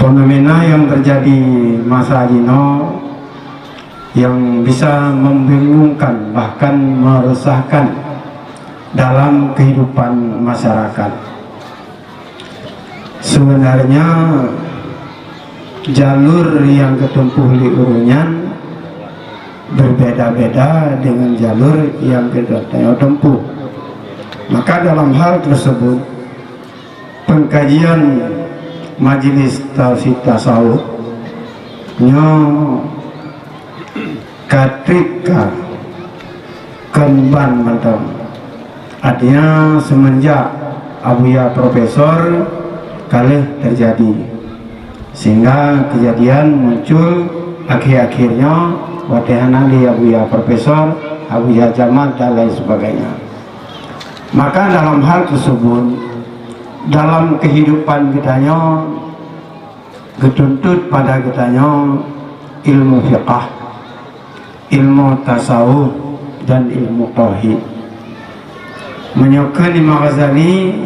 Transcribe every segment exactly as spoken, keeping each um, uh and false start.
Fenomena yang terjadi masa jinoe yang bisa membingungkan, bahkan meresahkan dalam kehidupan masyarakat. Sebenarnya, jalur yang getempuh lé ureuëng nyan berbeda-beda dengan jalur yang geutanyoe tempuh. Maka dalam hal tersebut, pengkajian majelis tauhid tasawuf nyoe ka trép ka kon ban mantong. Artinya, semenjak Abuya Profesor ka lheueh terjadi, sehingga kejadian muncul akhir-akhir nyoe watée hana lé Abuya Profesor, Abuya Jamal dan lain sebagainya. Maka dalam hal tersebut, dalam kehidupan geutanyoe, geutuntot pada geutanyoe ilmu fiqah, ilmu tasawuf, dan ilmu tauhid. Meunyoe kheun Imam Ghazali,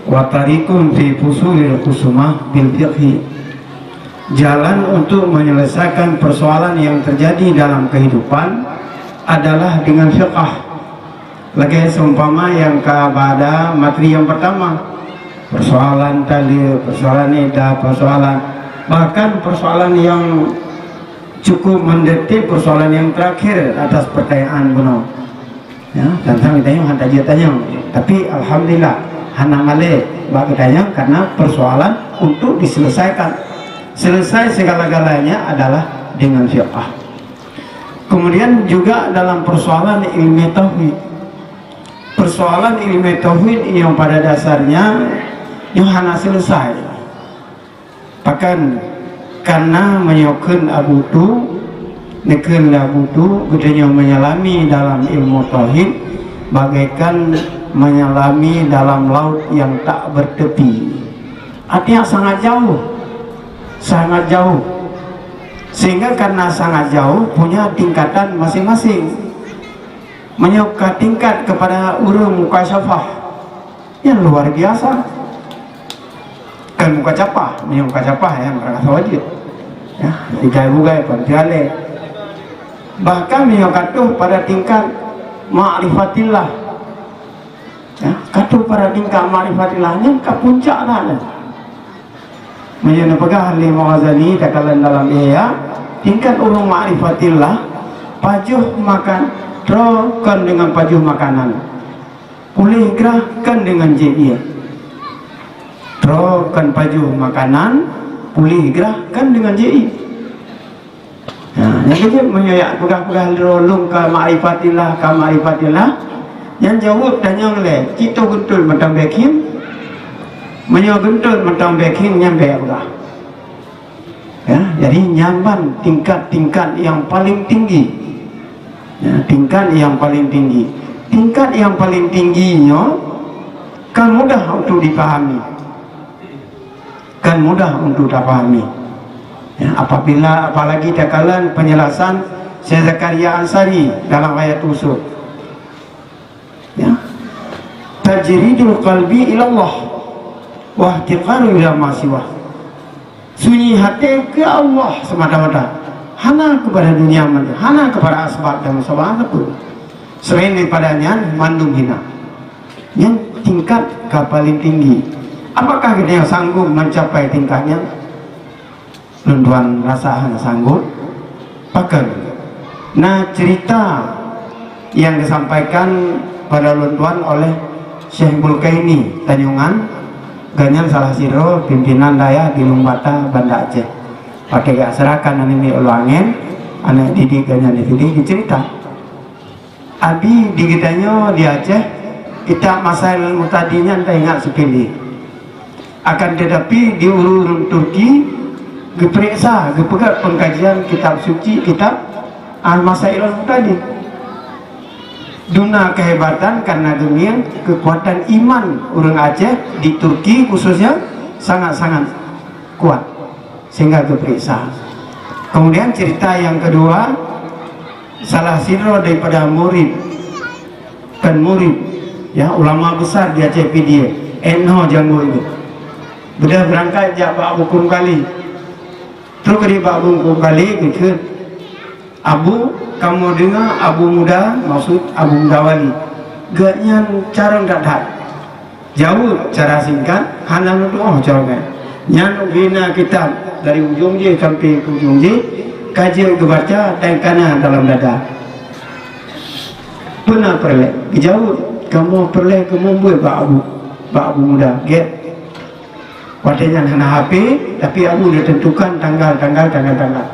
"Wa tariqun fi fusulil khusumah bil fiqhi." Jalan untuk menyelesaikan persoalan yang terjadi dalam kehidupan adalah dengan fiqah. Lagée seumpama nyang ka bak materi nyang pertama, persoalan taleuek, persoalan iddah, persoalan, bahkan persoalan yang cukup mendetik, persoalan yang terakhir atas pertanyaan bunoe. Ya, tantang geutanyoe hana jeuet tanyong. Tapi alhamdulillah, hana malée bak geutanyoe karena persoalan untuk diselesaikan. Selesai segala-galanya adalah dengan fiqah. Kemudian juga dalam persoalan ilmu tauhid. Persoalan ilmu tauhid yang pada dasarnya nyoe hana selesai. Pakon, karena meunyoe kheun Abu Tu, neukheun lé Abu Tu, geutanyoe menyelami dalam ilmu tauhid bagaikan menyelami dalam laut yang tak bertepi. Artinya sangat jauh, sangat jauh. Sehingga karena sangat jauh, punya tingkatan masing-masing. Meunyoe ka tingkat kepada ureuëng mukasyafah, yang luar biasa. Kan muka capah, meunyoe muka capah, ya, merasa wajib. Ya, tiga bugai, pantiale. Bahkan meunyoe ka troh pada tingkat ma'rifatillah. Ya, ka troh pada tingkat ma'rifatillah, nyan ka puncak dah. Meunyoe neupeugah lé Imam Ghazali takalon dalam Ihya, tingkat ureuëng ma'rifatillah, pajoh makan, troh kon deungon pajoh makanan. Puléh grah kon deungon jieb ié. Troh kon pajoh makanan, puléh grah kon deungon jieb ié. Nah, nyang keujeuet meunyoe jak peugah-peugah lôn ka ma'rifatillah, ka ma'rifatillah, nyan jaweueb tanyong lé, cit toh geuntot mantong bèk khieng? Meunyoe geuntot mantong bèk khieng, nyan bèk peugah. Ya, jadi nyan ban tingkat-tingkat yang paling tinggi. Ya, tingkat yang paling tinggi. Tingkat yang paling tinggi nyoe kan mudah untuk dipahami. Kan mudah untuk dipahami. Ya, apabila, apalagi takalon penjelasan Syekh Zakaria Ansari dalam Ghayatul Usul. Ya. Tajridul qalbi ilallah wa ihtiqaru ila ma siwa. Sunyi hati ke Allah semata-mata. Hana kepada dunia mana, hana kepada asbab dan sebagainya pun. Selain daripada nyan, mandum hina. Nyan tingkat ka paling tinggi. Apakah kita yang sanggup mencapai tingkat nyan? Lôn tuan rasa hana sanggup. Pakon? Na cerita yang disampaikan pada lôn tuan oleh Syekh Bulkaini Tanjungan, gobnyan salah sidroe pimpinan dayah di Lueng Bata, Banda Aceh. Pakai gak serahkan aneuk miet Ulu Angén, aneuk didik gobnyan di sini, dicerita. Abi di geutanyoe di Aceh, kitab Masail Al-Mu'tadi nyan taingat seupele. Akan tetapi di ureuëng Turki geupeuriksa, geupeugét pengkajian kitab suci, kitab Al-Masail Al-Mu'tadi. Duna kehebatan karena demikian kekuatan iman ureuëng Aceh di Turki khususnya sangat-sangat kuat. Sehingga geupeuriksa. Kemudian cerita yang kedua, salah sidroe daripada murid, kan murid, ya, ulama besar di Aceh Pidie, Eno Janggo itu. Beudôh beurangkat jak bak Abu Krueng Kali. Trok di bak Abu Krueng Kali geukheun, "Abu, kamoe deungoe Abu Muda, maksud Abu Muda Wali. Gobnyan carông that-that." Jaweueb cara singkat, hana neutuoh cara nyan. Nyan ubena kitab dari ujong jih sampai ke ujong jih, ka jeuet geubaca dan kana dalam dada. Peuna peureulée? Geujaweueb, "Kamoe peureulée kamoe beuet bak Abu, bak Abu Muda." Gét. Watée nyan hana H P, tapi Abu neuteuntukan tanggal, tanggal, tanggal, tanggal.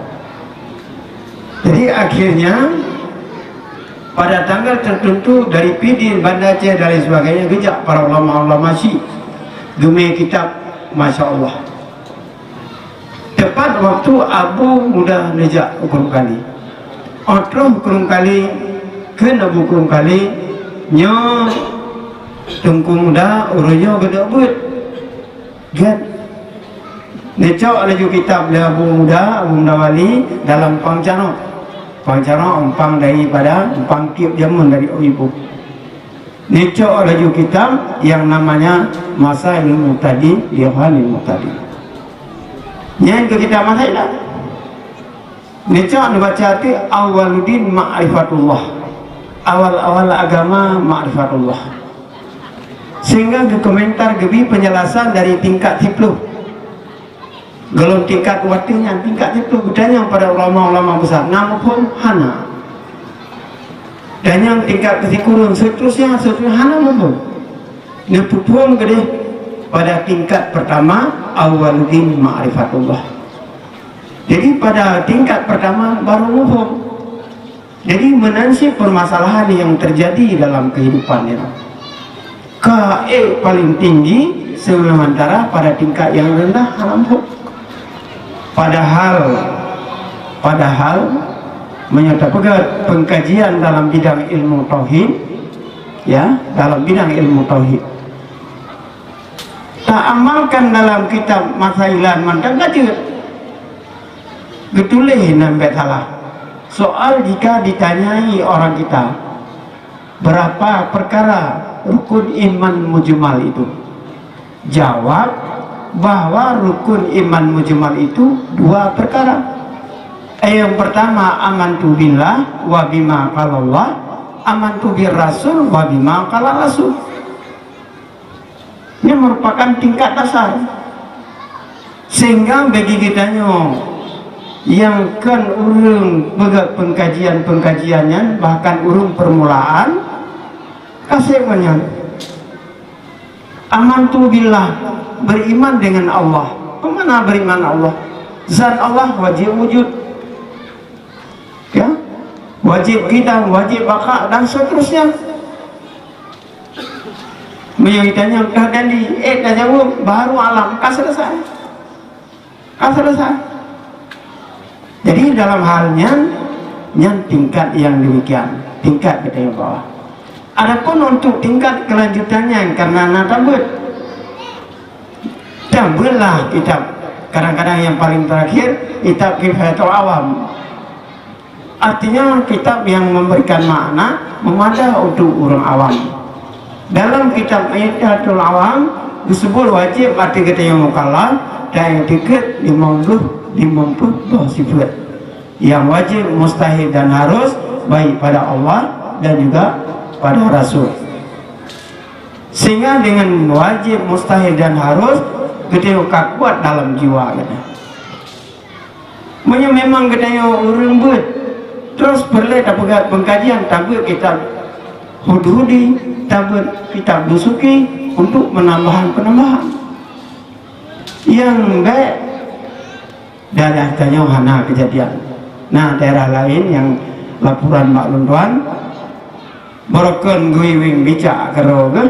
Jadi akhirnya pada tanggal tertentu dari Pidie, Banda Aceh dan lain sebagainya, geujak para ulama-ulama syiek geumé kitab, masya Allah. Tepat waktu Abu Muda neujak u Krueng Kali. Óh troh Krueng Kali, kheun Abu Krueng Kali, "Nyoe Teungku Muda, ureuëng nyoe geuneuk beuet." Gét. Neucok laju kitab lé Abu Muda, Abu Muda Wali dalam pang carông. Pang carông umpang daripada umpang tiep jameun dari Oibo. Neucok laju kitab yang namanya Masailul Muhtadin li Ikhwanil Muhtadin. Nyan keu kitab Masailah. Neucok neubaca tu Awwaluddin Ma'rifatullah. Awal-awal agama Ma'rifatullah. Sehingga geukomentar geubi penjelasan dari tingkat siploh. Golom tingkat watée nyan, tingkat siploh geutanyong pada ulama-ulama besar, na muphom? Hana. Dan nyang tingkat keusikureueng, seterusnya, seterusnya, hana muphom. Neupeuphom keudeh pada tingkat pertama, Awwaluddin Ma'rifatullah. Jadi pada tingkat pertama baru muphom. Jadi meunan cit permasalahan yang terjadi dalam kehidupan nyoe. Ka ék paling tinggi, sementara pada tingkat yang rendah hana muphom. Padahal, padahal meunyoe tapeugah pengkajian dalam bidang ilmu tauhid, ya, dalam bidang ilmu tauhid, taamalkan dalam kitab Masailah mantong ka jeuet. Geutuléh nan bék salah. Soal jika ditanyai orang kita, "Berapa perkara rukun iman mujmal itu?" Jawab bahwa rukun iman mujmal itu dua perkara. Yang pertama, amantu billah wa bima qalallah, amantu bir rasul wa bima qala rasul. Ini merupakan tingkat dasar. Sehingga bagi geutanyoe nyang kon ureuëng peugah pengkajian-pengkajian nyan, bahkan ureuëng permulaan, ka sép ngon nyan. Amantu billah, beriman dengan Allah. Peue makna beriman Allah? Zat Allah wajib wujud. Ya? Wajib qidam, wajib baqa, dan seterusnya. Meunyoe ditanyong ka dan di, eh, ka jaweueb, baru alam ka selesai. Ka selesai. Jadi dalam hal nyan, nyan tingkat yang demikian, tingkat geutanyoe bawah. Adapun untuk tingkat kelanjutan nyan, karena na tabeuet. Tabeuetlah kitab, kadang-kadang yang paling terakhir, kitab Kifayatul Awam. Artinya kitab yang memberikan makna memudah untuk ureuëng awam. Dalam kitab Kifayatul Awam disebut wajib bagi geutanyoe mukallaf dan iktikad lima puluh, lima puluh boh sifat. Yang wajib, mustahil dan harus baik pada Allah dan juga pada Rasul. Sehingga dengan wajib, mustahil dan harus geutanyoe ka kuat dalam jiwa geutanyoe. Meunyoe memang geutanyoe ureuëng beuet, terus peureulée tapeugah pengkajian, tabeuet kitab Hudhudi, tabeuet kitab Dusuki untuk penambahan-penambahan. Nyang bék daerah tanyoe hana keujadian. Na daerah laén nyang laporan bak lôn tuan, Beurokon geuiweng bicak keudroe geuh,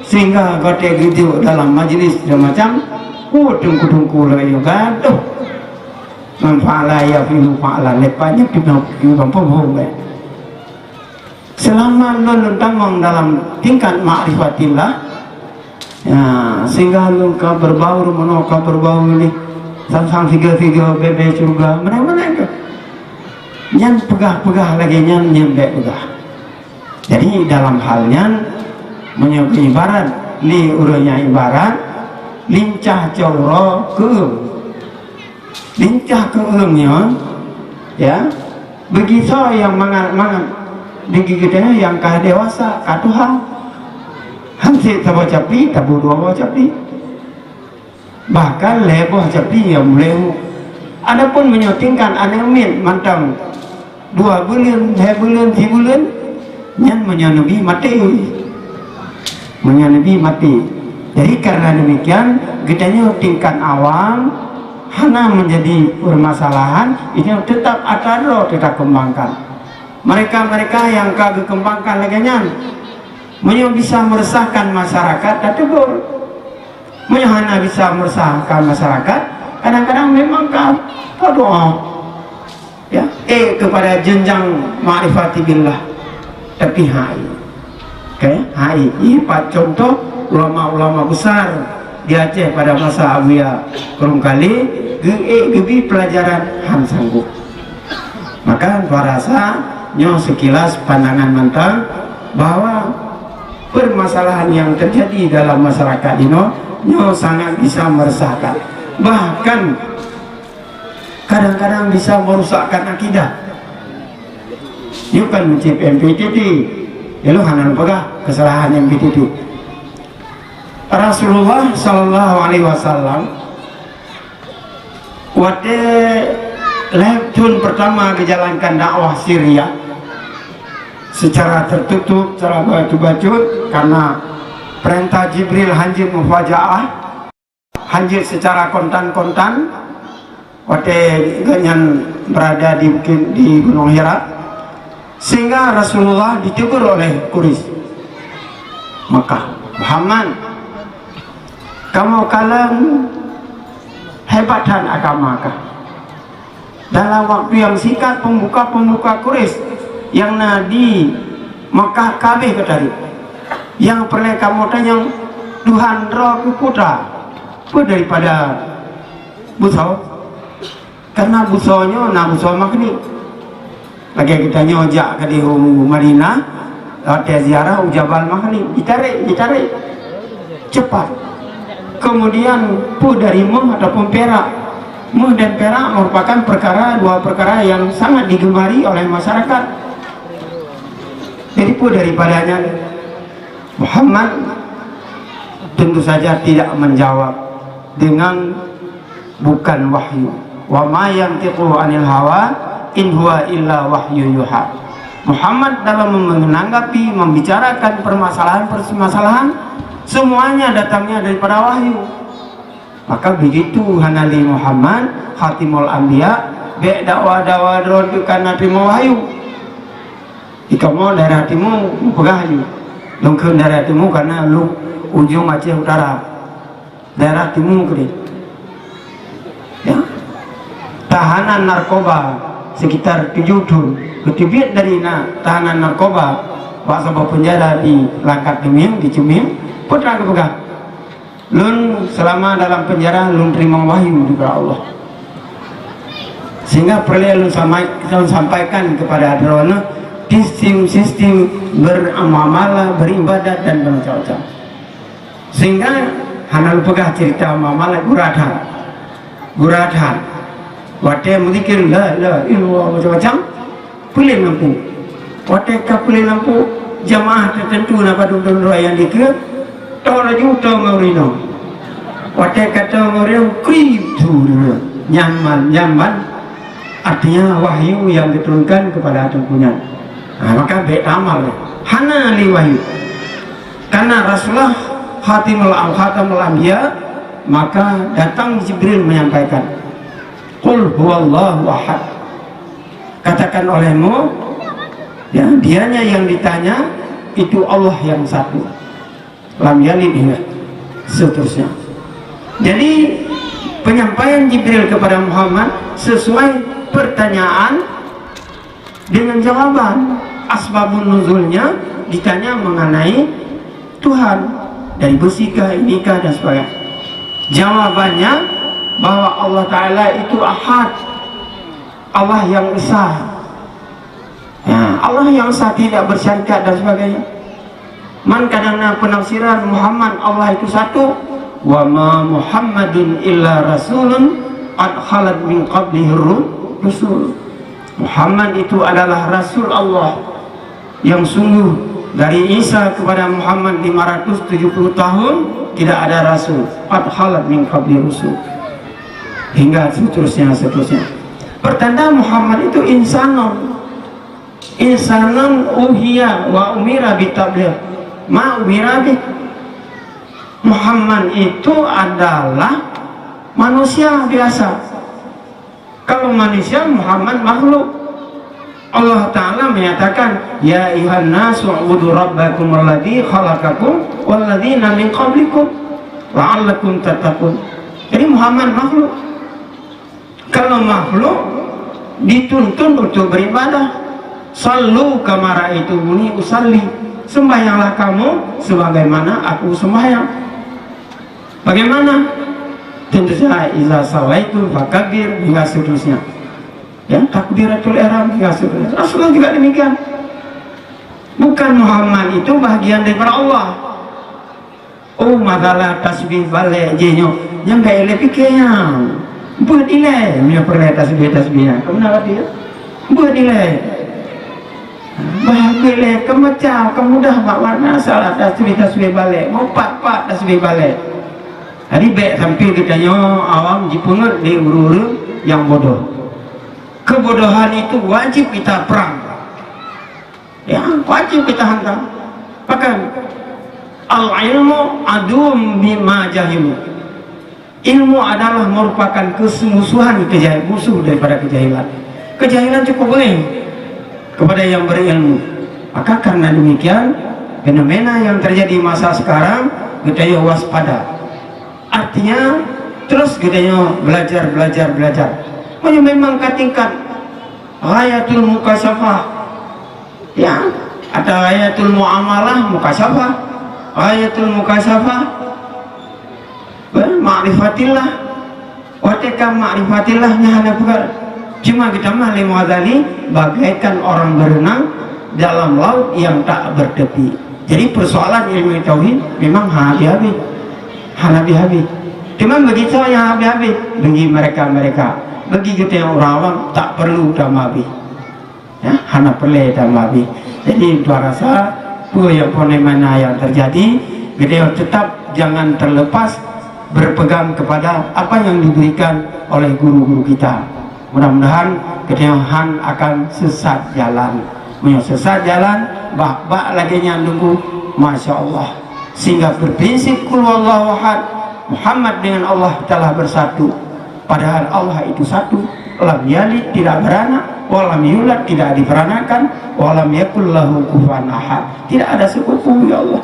sehingga watée geujok dalam majlis dan macam, oh, teungku-teungku lagée nyoe gadoh. Man fa'ala yafi'lu fa'alan, leupah nyan pih nyoe, nyoe gampông hom, eh. Seulama lôn, lôn tamong dalam tingkat ma'rifatillah, ya, sehingga lôn ka beurbaur meunoe, ka beurbaur lé, sang-sang sigoe-sigoe, bée-bée syeuruga, meunan-meunan keuh. Nyan peugah-peugah lagée nyan, nyan bék peugah. Jadi dalam hal nyan, meunyoe ibarat lé ureuëng nyang ibarat, Lincah cot uroe keueung. Lincah keueung nyoe, ya. Beugisoe nyang mangat-mangat di geutanyoe nyang ka dewasa, ka tuha. Han sép saboh capli, taboh dua boh capli. Bahkan lhèe boh capli nyang mulai hu. Adapun meunyoe tingkat aneuk miet mantong dua buleuen, lhèe buleuen, sibuleuen, nyan meunyoe neubi maté. Meunyoe neubi maté. Jadi, karena demikian, geutanyoe tingkat awam hana menjadi permasalahan, itu tetap atra droe teuka kembangkan. Mereka-mereka nyang ka geukembangkan lagèe nyan, meunyoe bisa meresahkan masyarakat, tategur. Meunyoe hana bisa meresahkan masyarakat, kadang-kadang memang ka doa, ya, eh, kepada jenjang ma'rifati billah. Tapi hai, oke, hai. Ipat contoh ulama-ulama besar di Aceh pada masa Abuya Krueng Kale, geu-, eh, geubi pelajaran han sanggup. Maka, gua rasa nyoe sekilas pandangan mantong bahwa permasalahan yang terjadi dalam masyarakat inoe nyoe sangat bisa meresahkan. Bahkan kadang-kadang bisa merusakkan akidah. Nyoe kan mencit M P T T. Lalu hana peugah kesalahan M P T T. Rasulullah sallallahu alaihi wasallam watèe lhèe thôn pertama geujalankan dakwah sirriyah secara tertutup, secara bacut-bacut, karena perintah Jibril hanjeuet mufajaah, hanjeuet secara kontan-kontan, watèe gobnyan berada di bukit, di Gunong Hira, sehingga Rasulullah ditegur oleh Quraisy Makkah, "Muhammad, kamoe kalon hebat that agama kah?" Dalam waktu nyang singkat, pembuka-pembuka Quraisy nyang na di Makkah ka abéh geutarék. Nyang peureulèe kamoe tanyong, Tuhan droe keuh peue ta? Peue daripada beusoe? Karena beusoe nyoe na beusoe Makhni. Lagèe geutanyoe jak keudéh u Madinah, watèe ziarah u Jabal Makhni, jitarék, jitarék. Cepat. Kemudian, peue dari méuh ataupun pirak. Méuh dan pirak merupakan perkara, dua perkara yang sangat digemari oleh masyarakat. Jadi, peue daripada nyan, Muhammad tentu saja tidak menjawab dengan bukan wahyu. "Wa ma yantiqu 'anil hawa, in huwa illa wahyu yuha." Muhammad dalam menanggapi, membicarakan permasalahan-permasalahan, semuanya datangnya daripada wahyu. Maka begitu hana lé Muhammad, Khatimul Anbiya, bèk dakwa-dakwa droe teuka na teurimong wahyu. Di kamoe daerah timu mupeugah lé. Lôn kheun daerah timu karena lôn ujong Aceh Utara. Daerah timu keudéh. Ya. Tahanan narkoba sekitar tujoh thôn. Geuteubiet dari na tahanan narkoba bak saboh penjara di Langkat Teumieng, di Ceumieng, peue teuma geupeugah. Lôn selama dalam penjara, lôn teurimong wahyu daripada Allah. Sehingga peureulèe lôn samai-, lôn sampaikan kepada droeneuh sistem-sistem bermuamalah, beribadat dan bermacam-macam. Sehingga hana lôn peugah cerita muamalah gura that. Gura that. Watèe meuzikir la ilaha illallah macam-macam, peulén lampu. Watèe ka peulén lampu, jamaah teuteuntu na padub droe nyang dikeue, toe laju toe ngon ureueng inong. Watèe ka toe ngon ureueng inong, krip su dulu. Nyan man, nyan man. Artinya wahyu yang diturunkan kepada teungku nyan. Ha, maka bèk tamal. Hana lé wahyu. Karena Rasulullah khatimul, khatamul anbiya, maka datang Jibril menyampaikan, "Qul huwallahu ahad." Katakan olehmu, ya, dianya yang ditanya, itu Allah yang satu. Lam yalid, hingga seterusnya. Jadi, penyampaian Jibril kepada Muhammad sesuai pertanyaan dengan jawaban. Asbabun nuzulnya ditanya mengenai Tuhan, dari besi kah, ini kah, dan sebagainya. Jawabannya bahwa Allah Ta'ala itu ahad, Allah yang esa. Ya, Allah yang esa, tidak bersyarikat dan sebagainya. Man kadang na penafsiran Muhammad, Allah itu satu, "Wa ma Muhammadun illa rasulun qad khalat min qablihi ru-, rusul." Muhammad itu adalah rasul Allah yang sungguh dari Isa kepada Muhammad lima ratus tujuh puluh tahun tidak ada rasul. Qad khalat min qabli rusul. Hingga seterusnya, seterusnya. Pertanda Muhammad itu insanun. Insanun uhiya wa umira bitabligh. Ma umira bih. Muhammad itu adalah manusia biasa. Kalau manusia, Muhammad makhluk. Allah Ta'ala menyatakan, "Ya ayuhan nasu ubudu rabbakum alladzi khalaqakum walladzina min qablikum la'allakum tattaqun." Jadi Muhammad makhluk. Kalau makhluk dituntun untuk beribadah, "Sallu kama ra'aitumuni usalli." Sembahyanglah kamu sebagaimana aku sembahyang. Bagaimana? Tentu saja, "Iza sallaitum fakabbir," hingga seterusnya. Ya, takbiratul ihram hingga seterusnya. Rasulullah juga demikian. Bukan Muhammad itu bahagian daripada Allah. Oh, masalah tasbih balek jih nyoe, nyang ka ilée pike nyan. Beuet ilée, meunyoe peureulée tasbih-tasbih nyan. Kamu na rati ya? Beuet ilée. Bah beuet ilée, keu macam, keu mudah bak makna salah tasbih-tasbih balek. Meupat-pat tasbih balek. Jadi, bék sampai geutanyoe awam jipeungeut lé ureuëng-ureuëng nyang bodoh. Keubodohan itu wajib kita perang. Ya, wajib kita hantam. Bahkan, "Al-ilmu aduwwum bima jahilu." Ilmu adalah merupakan kesemusuhan kejahil-, musuh daripada kejahilan. Kejahilan cukup beungéh kepada yang berilmu. Maka karena demikian, fenomena yang terjadi masa sekarang, geutanyoe waspada. Artinya, terus geutanyoe belajar, belajar, belajar. Meunyoe memang ka tingkat ghayatul mukasyafah, ya, atau ghayatul muamalah mukasyafah, ghayatul mukasyafah, eh, ma'rifatillah. Watée ka ma'rifatillah nyan hana peugah. Cuma geutamah lé Mughazali bagaikan orang berenang dalam laut yang tak bertepi. Jadi persoalan ilmu tauhid memang hana habéh-habéh. Hana habéh-habéh. Cuma begitu yang habéh-habéh bagi mereka-mereka. Bagi kita yang orang awam tak perlu tambah habéh. Ya, hana peureulée tambah habéh. Jadi, dua rasa, peue nyang peureulée mana yang terjadi, geutanyoe tetap jangan terlepas berpegang kepada apa yang diberikan oleh guru-guru kita. Mudah-mudahan geutanyoe han akan sesat jalan. Meunyoe sesat jalan, bak-bak lagée nyan deungoe, masya Allah. Sehingga berprinsip qul huwallahu ahad, Muhammad dengan Allah telah bersatu. Padahal Allah itu satu, lam yalid tidak beranak, wa lam yulad tidak diperanakan, wa lam yakul lahu kufuwan ahad. Tidak ada sekufu, ya Allah.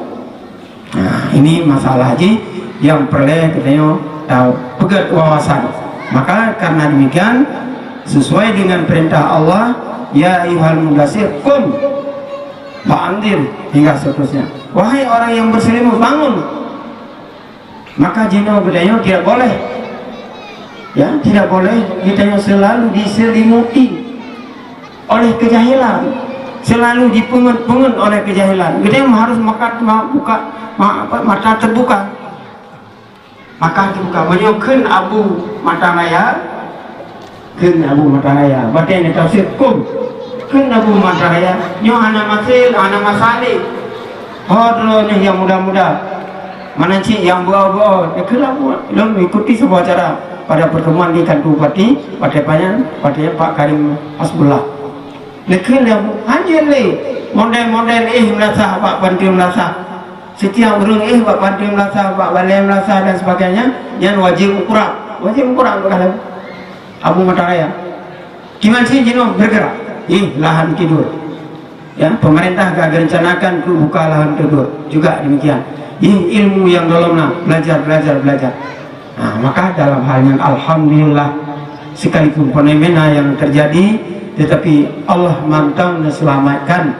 Nah, ini masalah ji yang peureulée geutanyoe tahu peugét wawasan. Maka karena demikian, sesuai dengan perintah Allah, "Ya ayyuhal mudassir, qum fa'anzir," hingga seterusnya. Wahai orang yang berselimut, bangun. Maka jinoe geutanyoe tidak boleh, ya, tidak boleh geutanyoe selalu diselimuti oleh kejahilan, selalu dipeungeut-peungeut oleh kejahilan. Geutanyoe harus maka, ma-, buka, ma-, apa, mata terbuka. Mata terbuka. Meunyoe kheun Abu Mata Raya, Kheun Abu Mata Raya, batée neutafsir kum. Kheun Abu Mata Raya, nyoe hana maséh, hana masalah. Ho droeneuh nyang muda-muda, meunan cit nyang beuo-beuo, neukheun Abu, lôn meuikuti saboh acara pada pertemuan di kantor bupati, batée pajan, batée Pak Karim Hasbullah. Neukheun Abu, hanjeuet lé model-model éh meulasah bak panteue meulasah. Setiap ureuëng éh bak panteue meulasah, bak balée meulasah dan sebagainya, nyan wajéb meukurab. Wajéb meukurab, Abu Mata Raya. Kiban cit jinoe bergerak. Ih, lahan tidur. Ya, pemerintah ka geurencanakan untuk buka lahan tidur. Juga demikian. Ih, ilmu yang dalam lah, belajar, belajar, belajar. Nah, maka dalam hal yang alhamdulillah, sekalipun fenomena yang terjadi, tetapi Allah mantong menyelamatkan.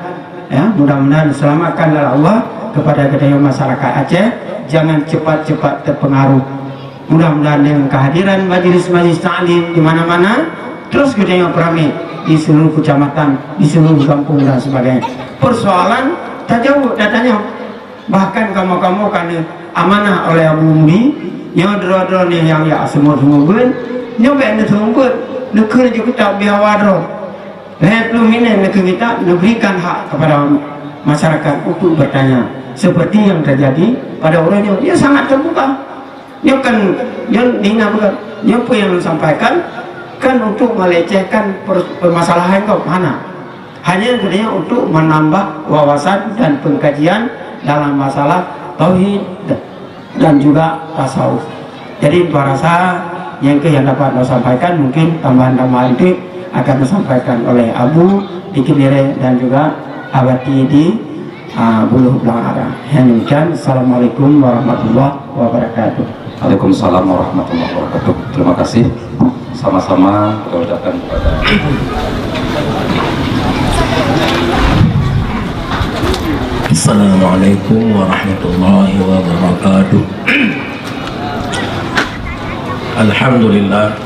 Ya, mudah-mudahan diselamatkan oleh Allah kepada kita yang masyarakat Aceh, jangan cepat-cepat terpengaruh. Mudah-mudahan dengan kehadiran majelis-majelis taklim di mana-mana, terus geutanyoe peuramé di seluruh kecamatan, di seluruh kampung dan sebagainya. Persoalan tajaweueb datanya. Bahkan kamoe-kamoe ka neuamanah oleh Abu Mudi, nyoe droe-droe nyoe nyang jak seumeubeuet-seumeubeuet, nyoe bék neuseumeubeuet, neukheun ju kitab bihawa droe. Lhèe ploh minèt neukheun kitab, neuberikan hak kepada masyarakat untuk bertanya, seperti yang terjadi pada uroe nyoe. Ia sangat terbuka. Nyoe kan, nyoe dihina bukan. Nyoe peue nyang neusampaikan, kan untuk melecehkan per-, permasalahan kau, hana. Hanya gunanya untuk menambah wawasan dan pengkajian dalam masalah tauhid dan juga tasawuf. Jadi, saya rasa nyang keuh nyang dapat saya sampaikan, mungkin tambahan-tambahan itu akan disampaikan oleh Abu di Kenireh dan juga Abati di, ah, Buloh Blang Ara. Yang demikian, Assalamualaikum warahmatullahi wabarakatuh. Waalaikumsalam warahmatullahi wabarakatuh. Terima kasih. Sama-sama kita ucapkan kepada Assalamualaikum warahmatullahi wabarakatuh. Alhamdulillah.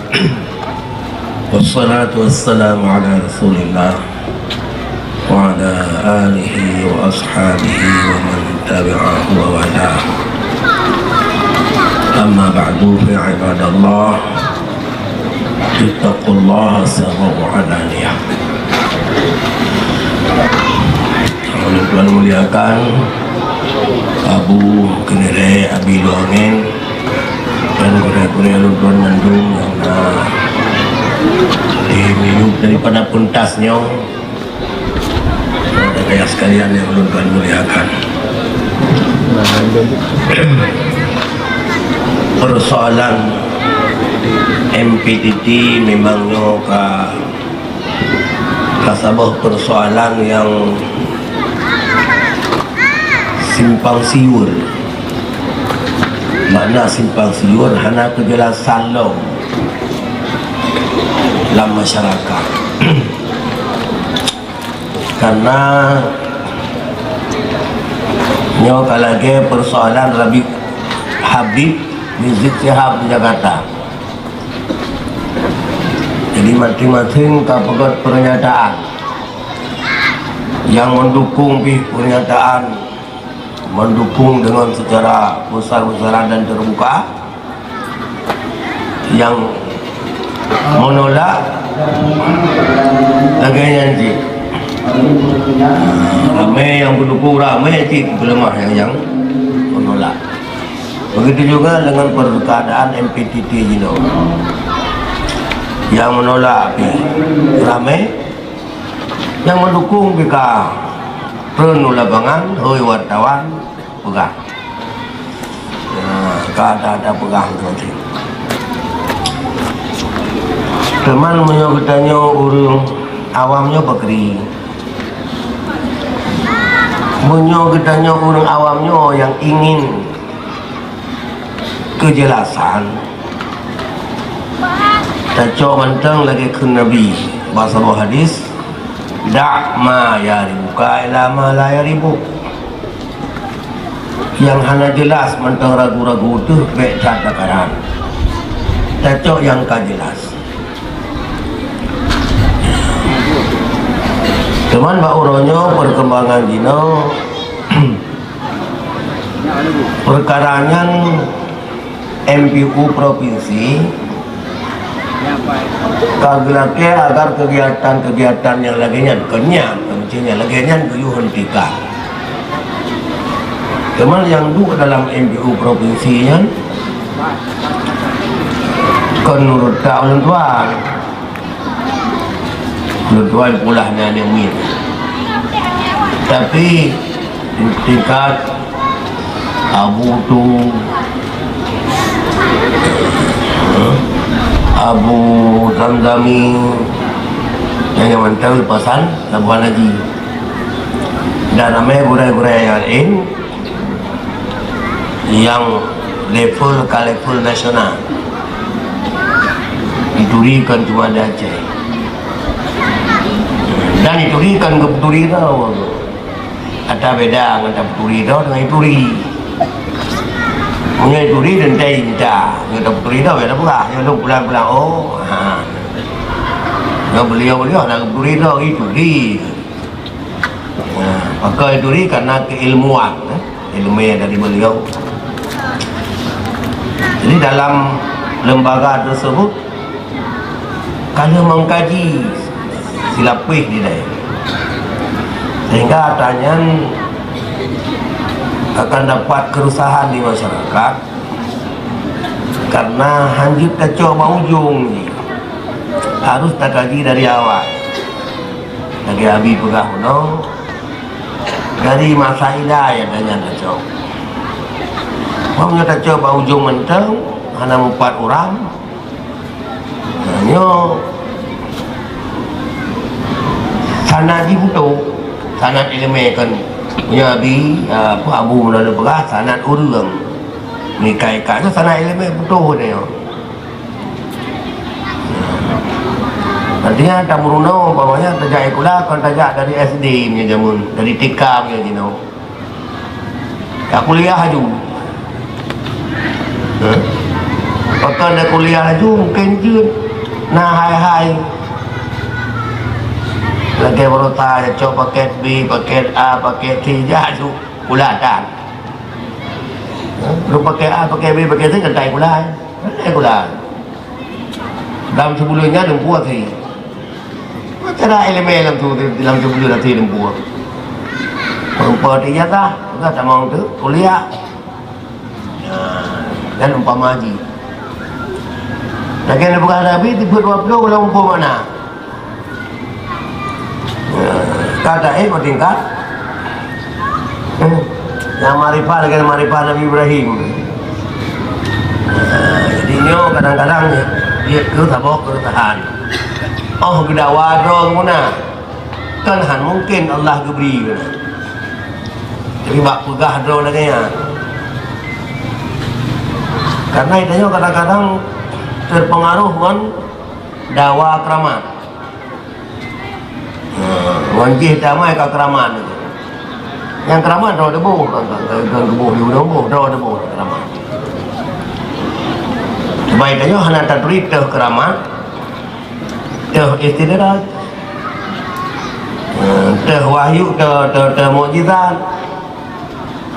Wassalatu wassalamu ala Rasulillah wa ala alihi wa ashabihi wa man tabi'ahu wa walah. Amma ba'du, fa ibadallah, ittaqullaha sirran wa alaniyah. Ulôn tuan muliakan Abu Kenireh, Abi Luangen, dan gurèe-gurèe ulôn tuan mandum nyang na di miyueb daripada peuntas nyoe. Saudara sekalian yang ulôn tuan muliakan. Persoalan M P T T memang nyoe ka, ka saboh persoalan yang simpang siur. Makna simpang siur, hana keujelasan lom lam masyarakat. Karena nyoe ka lagèe persoalan Rabi Habib Rizik Syihab di Jakarta. Jadi, masing-masing ka peugöt pernyataan. Nyang mendukung pih pernyataan mendukung dengan secara besar-besaran dan terbuka. Nyang menolak lagèe nyan cit. Ramè nyang mendukung, ramè cit peuleumah nyang, nyang menolak. Begitu juga dengan perkeadaan M P T T jinoe. Nyang menolak pih ramè, nyang mendukung pih ka treun u lapangan, hôi wartawan, peugah. Nah, ka ata-ata peugah tu. Teuma meunyoe geutanyoe ureueng awam nyoe pakri. Meunyoe geutanyoe ureueng awam nyoe nyang ingin keujelasan, tacok mantong lagèe kheun Nabi bak saboh hadis, "Da' ma yaribuka ila ma la yaribuk." Nyang hana jelas mantong ragu-ragu teuh bèk that takaran. Tacok nyang ka jelas. Cuman bak uroe nyoe perkembangan jinoe, peukara nyan M P U provinsi ka geulakèe agar kegiatan-kegiatan nyang lagèe nyan, kon nyan, kon nyang lagèe nyan geuyue hentikan. Teuma nyang duek dalam M P U provinsi nyan kon nurot that ulôn tuan. Ulôn tuan pula na aneuk miet. Tapi tingkat Abu Tu, Abu Zamzami, nyang mantong lepasan labuhan haji. Dan ramè gurèe-gurèe nyang laén nyang level ka level nasional. Ituri kon cuma di Aceh. Dan Ituri kon geupeuturi tau. Ata beda ngon tapeuturi droe dengan Ituri. Meunyoe Ituri teuntèe inta, nyoe tapeuturi droe beda peugah, nyoe lôn pulang-pulang, oh, ha. Nyoe beliau-beliau hana geupeuturi droe, Ituri. Ha, maka Ituri karena keilmuan, eh. ileumèe dari beliau. Jadi dalam lembaga tersebut, ka lheueh mengkaji silapéh di daerah. Sehingga ata nyan akan dapat keresahan di masyarakat, karena hanjeuet tacok bak ujong jih, harus takaji dari awai. Lagèe Abi peugah bunoe, dari masa ilai nyan tacok. Meunyoe tacok bak ujong mantong, hana mupat ureueng, nyoe sanad jih putôh, sanad ileumèe kan. Meunyoe Abi, apa, Abu Maulana peugah, sanad ureueng. Nyoe ka-ka nyoe sanad ileumèe putôh nyoe. Artinya, tameurunoe, umpamanya, tajak sikula, kon tajak dari S D meunyoe jameun, dari T K meunyoe jinoe. Ka kuliah laju. Hah? Pakon na kuliah laju, mungken jeuet na hai-hai. Lagèe baroesa, cok paket B, paket A, paket C, jak laju. Kuliah tan. Hah? Laju paket A, paket B, paket C, kan tai kuliah. Kan tai kuliah. Dalam sebulan nyan, leumpah até. Cara ileumèe lam tu, lam tu bujur até leumpah. Leumpah até ijazah, udah tamong tu kuliah. Nah, dan umpama haji. Lagèe na peugah Nabi, tipe dua puluh, kalau umpama na. Nah, kata, eh, bertingkat. Hmm. Nyang makrifat lagèe makrifat Nabi Ibrahim. Ha, jadi nyoe kadang-kadang jeuet keu saboh keureusahan. Oh, geudawa droe guna. Kan han mungken Allah geubri guna. Jadi bak peugah droe lagèe nyan. Karena geutanyoe kadang-kadang teupeungaroh ngon dawa keuramat. Ha, ngon jih damai ka keuramat tu. Nyang keuramat droe teuboh, kan, kan, kan, kan teuboh di ulôn boh, droe teuboh keuramat. Sebagai tanyoe hana taturi teuh keuramat, teuh istidraj, ha, teuh wahyu, teuh, teuh, teuh mukjizat.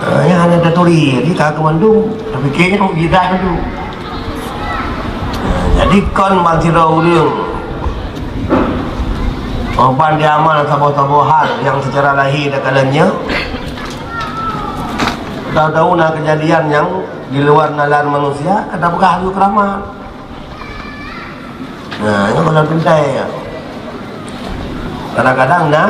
Ha, nyan hana taturi, jadi ka keu mandum, tapike nyan mukjizat mandum. Ha, jadi kon ban sidroe ureueng, oh, ban jiamal saboh-saboh hal nyang seucara lahé takalon nyoe, tahu-tahu na keujadian nyang di luar nalar manusia, ka tapeugah laju keuramat. Nah, nyoe gohlom teuntèe nyoe. Kadang-kadang na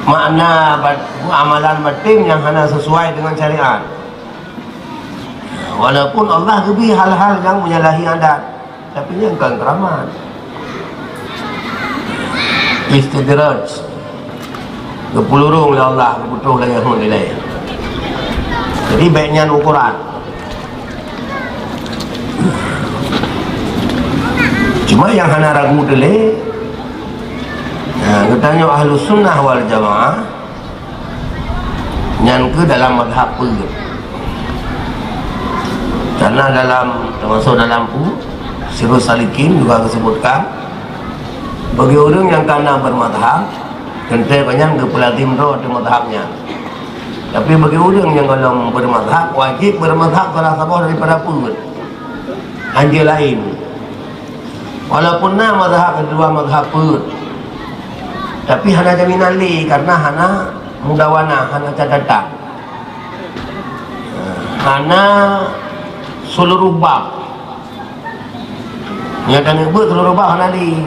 makna bat-, amalan batin nyang hana sesuai dengan syariat. Walaupun Allah geubri hal-hal nyang menyalahi adat, tapi nyan kon keuramat. Istidraj. Geupulurong lé Allah, geuputôh lé Yahud ilèe. Jadi, bèk nyan ukoran. Cuma nyang hana ragu teuh lé, nah, geutanyoe Ahlus Sunnah wal Jamaah, nyan keuh dalam mazhab peue. Karena dalam, termasuk dalam buku Sirus Salikin juga disebutkan, bagi ureueng nyang ka na bermazhab, teuntèe banyak geupeulazim droe di mazhab nyan. Tapi bagi ureueng nyang gohlom bermazhab, wajib bermazhab salah saboh daripada peuet. Hanjeuet laén. Walaupun na mazhab keudua mazhab peuet, tapi hana jaminan lé karena hana mudawanah, hana catatan. Hana seluruh bab. Nyang ka neubeuet seluruh bab hana lé.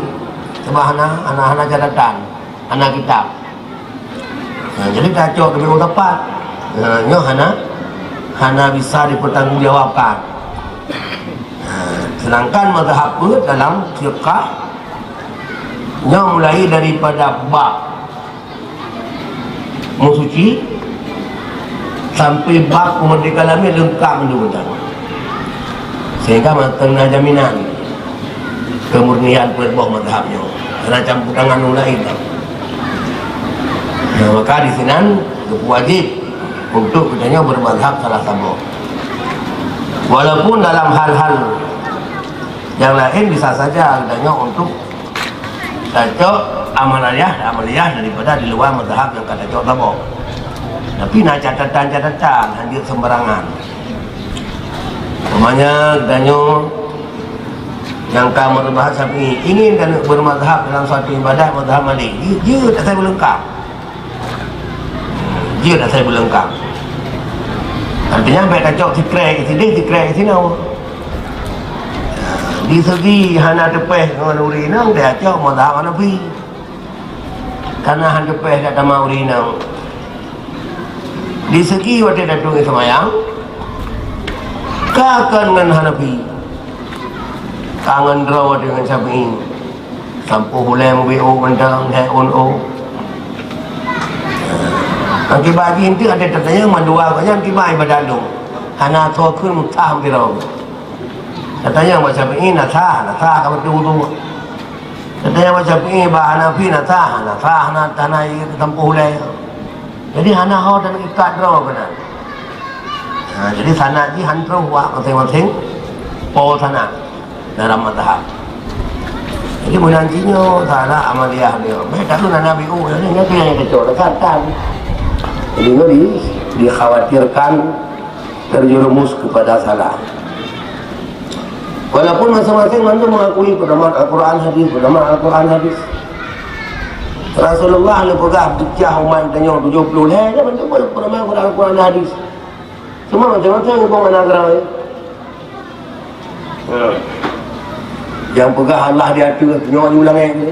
Sebab hana, hana, hana catatan, hana kitab. Ha, jadi tacok keubiet teumpat. Ha, nyoe hana, hana bisa dipertanggungjawabkan. Ha, sedangkan mazhab peuet dalam fiqah, nyoe mulai daripada bab meusuci sampai bab peumerdeka lamiet leungkap mandum mantong. Sehingga mantong na jaminan keumurnian peuet boh mazhab nyoe. Karena campur tangan ureueng laén. Nah, maka di sinan geupeuwajéb untuk geutanyoe bermazhab salah saboh. Walaupun dalam hal-hal yang lain bisa saja geutanyoe untuk tacok amaliyah, amaliyah daripada di luar mazhab nyang ka tacok saboh. Tapi na catatan-catatan, hanjeuet sembarangan. Umpamanya, geutanyoe nyang ka meureubat Syafi'i, ingin keuneuk beurmazhab dalam suatu ibadah mazhab Malik, jeuet, jeuet asai beuleungkab. Jeuet asai beuleungkab. Artinya, bèk tacok sikrek sideh, sikrek sinoe. Di segi hana teupèh ngon ureueng inong, tacok mazhab Hanafi. Karena hana teupèh dak tamah ureueng inong. Di segi watèe datang seumayang, ka kon ngon Hanafi, ka ngon droe watèe ngon Syafi'i. Sampôh ulèe meubiôh mantong, lhèe ôn ôn. Akibat jih, eunteuk até tatanyong mandua gobnyan kiban ibadat lôn. Hana soe kheun meuthah meusidroe. Tatanyong bak Syafi'i, na sah, na sah ka beutôi wudu. Tatanyong bak Syafi'i, bak Hanafi, na sah, na sah, na, hana sampôh ulèe. Jadi, hana ho dan ikat droe keunan. Ha, jadi, sanad jih han troh bak maséng-maséng po sanad dalam mazhab. Jadi, meunan jih nyoe salah amaliyah nyoe. Bèk takheun hana biôh, nyoe, nyoe tu nyang keucok, dah santan. Jadi, nyoe di, dikhawatirkan terjerumus kepada salah. Walaupun maséng-maséng mandum mengakui pedoman Al-Quran hadis, pedoman Al-Quran hadis. Rasulullah lé peugah beucah umat tanyoe tujoh ploh lhèe, mandum pedoman Al-Quran hadis. Cuma maséng-maséng huköm aneuk keurau. Nyang peugah Allah di ateueh, nyoe di langèt ni.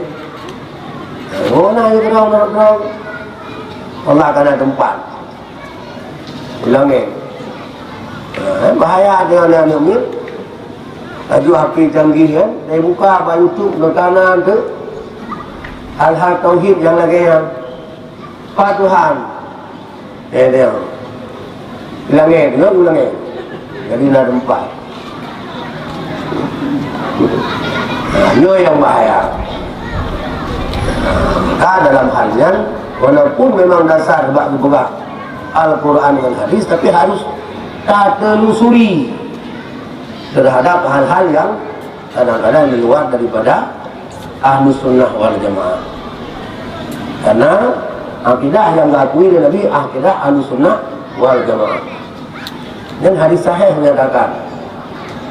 Oh, na aneuk keurau, aneuk keurau. Allah ka na teumpat. Di langèt. Ha, bahaya deungon aneuk miet. Laju H P canggih kan, tabuka bak YouTube, ngon kanan tu. Hal-hal tauhid nyang lagèe nyan. Pat Tuhan. Eh, dia. Di langèt, ngon di langèt. Jadi na teumpat. Ha, nyoe nyang bahaya. Ka dalam hal nyan, walaupun memang dasar bak geupeugah Al-Quran ngon hadis, tapi harus tatelusuri terhadap hal-hal yang kadang-kadang di luar daripada Ahlus Sunnah wal Jamaah. Karena akidah nyang geukui lé Nabi, akidah Ahlus Sunnah wal Jamaah. Dan hadis sahih menyatakan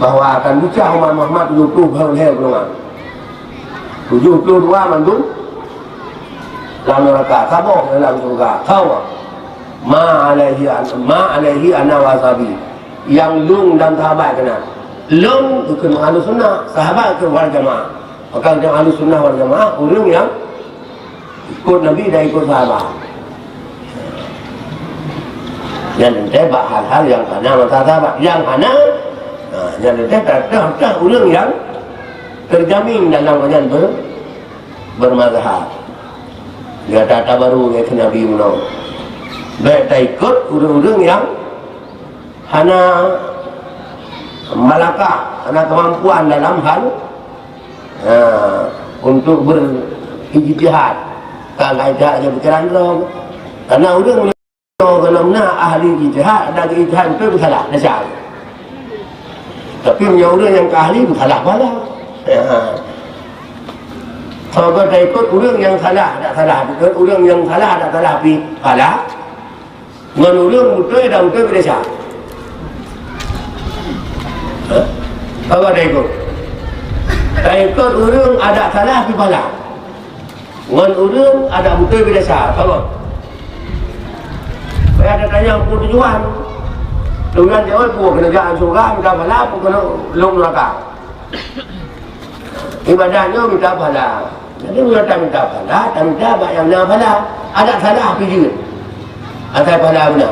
bahwa akan beucah umat Muhammad tujoh ploh lhèe golongan. Tujoh ploh dua mandum lam neuraka, saboh dalam syeuruga. Sawa. Ma alaihi an-, ma alaihi ana wa ashabi. Nyang lôn dan sahabat keunan. Lôn keu Ahlus Sunnah, sahabat keu wal Jamaah. Maka keu Ahlus Sunnah wal Jamaah, ureueng nyang ikut Nabi dan ikut sahabat. Nyan teuntèe bak hal-hal nyang hana masa sahabat. Nyang hana, ha, nyan teuntèe teuh-teuh ureueng nyang terjamin dalam nyan ber-, bermazhab. Gata tabaru ngon Nabi meunoe. Bèk taikot ureueng-ureueng nyang hana malakah, hana kemampuan dalam hal, ha, untuk berijtihad. Kan ka ijtihad ngon pikiran droe. Karena ureueng nyoe gohlom na ahli ijtihad, ada ijtihad beutôi pih salah, desya. Tapi meunyoe ureueng nyang ka ahli, pih salah bala. Ya. Soe gata ikot ureueng nyang salah, dak salah, ikot ureueng nyang salah, dak salah, pih bala. Ngon ureueng beutôi dan beutôi pih desya. Ha? Soe gata ikot? Taikot ureueng adak salah, pih bala. Ngon ureueng adak beutôi pih desya, saboh. Payah tatanyong peue tujuan. Tujuan jaweueb peue keuneuk jak syeuruga, mita pahala, peue keuneuk lom neuraka. Ibadat nyoe mita pahala. Jadi, meunyoe tamita pahala, tamita bak nyang na pahala. Adak salah pih jeuet. Asai pahala beuna.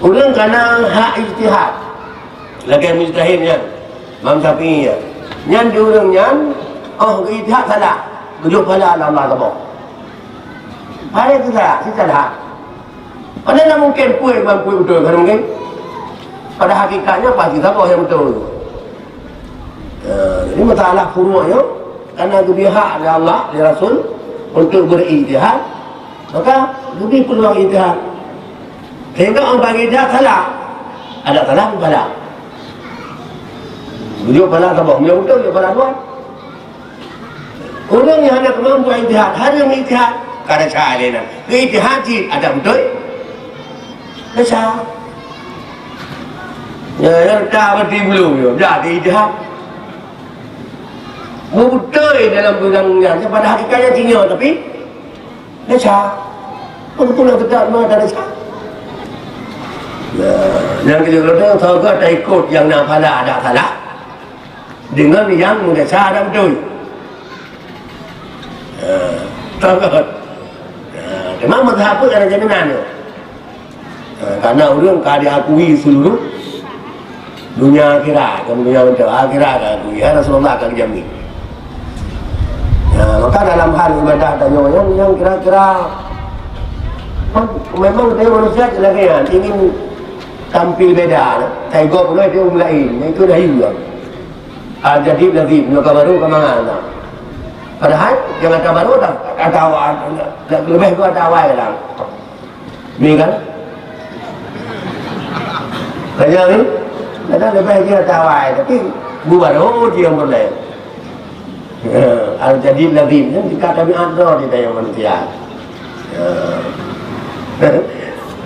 Ureueng ka na hak ijtihad. Lagèe mujtahid nyan, Imam Syafi'i nyan. Nyan di ureueng nyan, oh, geuijtihad salah, geujok pahala lé Allah saboh. Padahai teuh salah, cit salah. Padahai na mungken peue imam peue beutôi, hana mungken. Pada hakikatnya pasti saboh nyang beutôi. Ya, jadi masalah furu' nyoe, karena geubri hak lé Allah, lé Rasul untuk berijtihad, maka geubri peuluang ijtihad. Sehingga ureueng bagi ijtihad salah, adak salah pih bala. Geujok pahala saboh, meunyoe beutôi geujok pahala dua. Ureueng nyang hana keumampuan ijtihad, hareuem ijtihad, ka desya lé nyan. Ijtihad cit adak beutôi, Desya. Ya, ya, tak berarti belum, ya. Jadi, dah. Beutôi dalam peudang nyan, padahai hakikatnya sinyoe, tapi desya. Walaupun nak tetap mengatakan desya. Ya, yang kita kata, kalau kita ikut yang nak pala ada salah, dengan yang meudesya ada beutôi. Ya, takut. Ya, cuma mazhab pun ada jaminan tu. Ya, karena ureueng ka diakui seluruh dunia akhirat, bukan dunia mantong, akhirat ka diakui. Ya Rasulullah ka dijamin. Ya, maka dalam hal ibadah tanyoe nyan, yang kira-kira memang kita manusia lagèe nyan, ingin tampil beda. Sai gob nyoe dia ureueng lain, itu dah iya. Ah, jadi lazim, nyoe ka baru ka mangat. Padahai nyang ata baru dah, ata awai, leubeh geuh ata awai lah. Ni kan? Tanya ni, kadang leubeh geuh ata awai, tapi bu baru dia yang boleh. Al-jadid lazim, kan? Jika tabiat droe di daya manusia. Ya.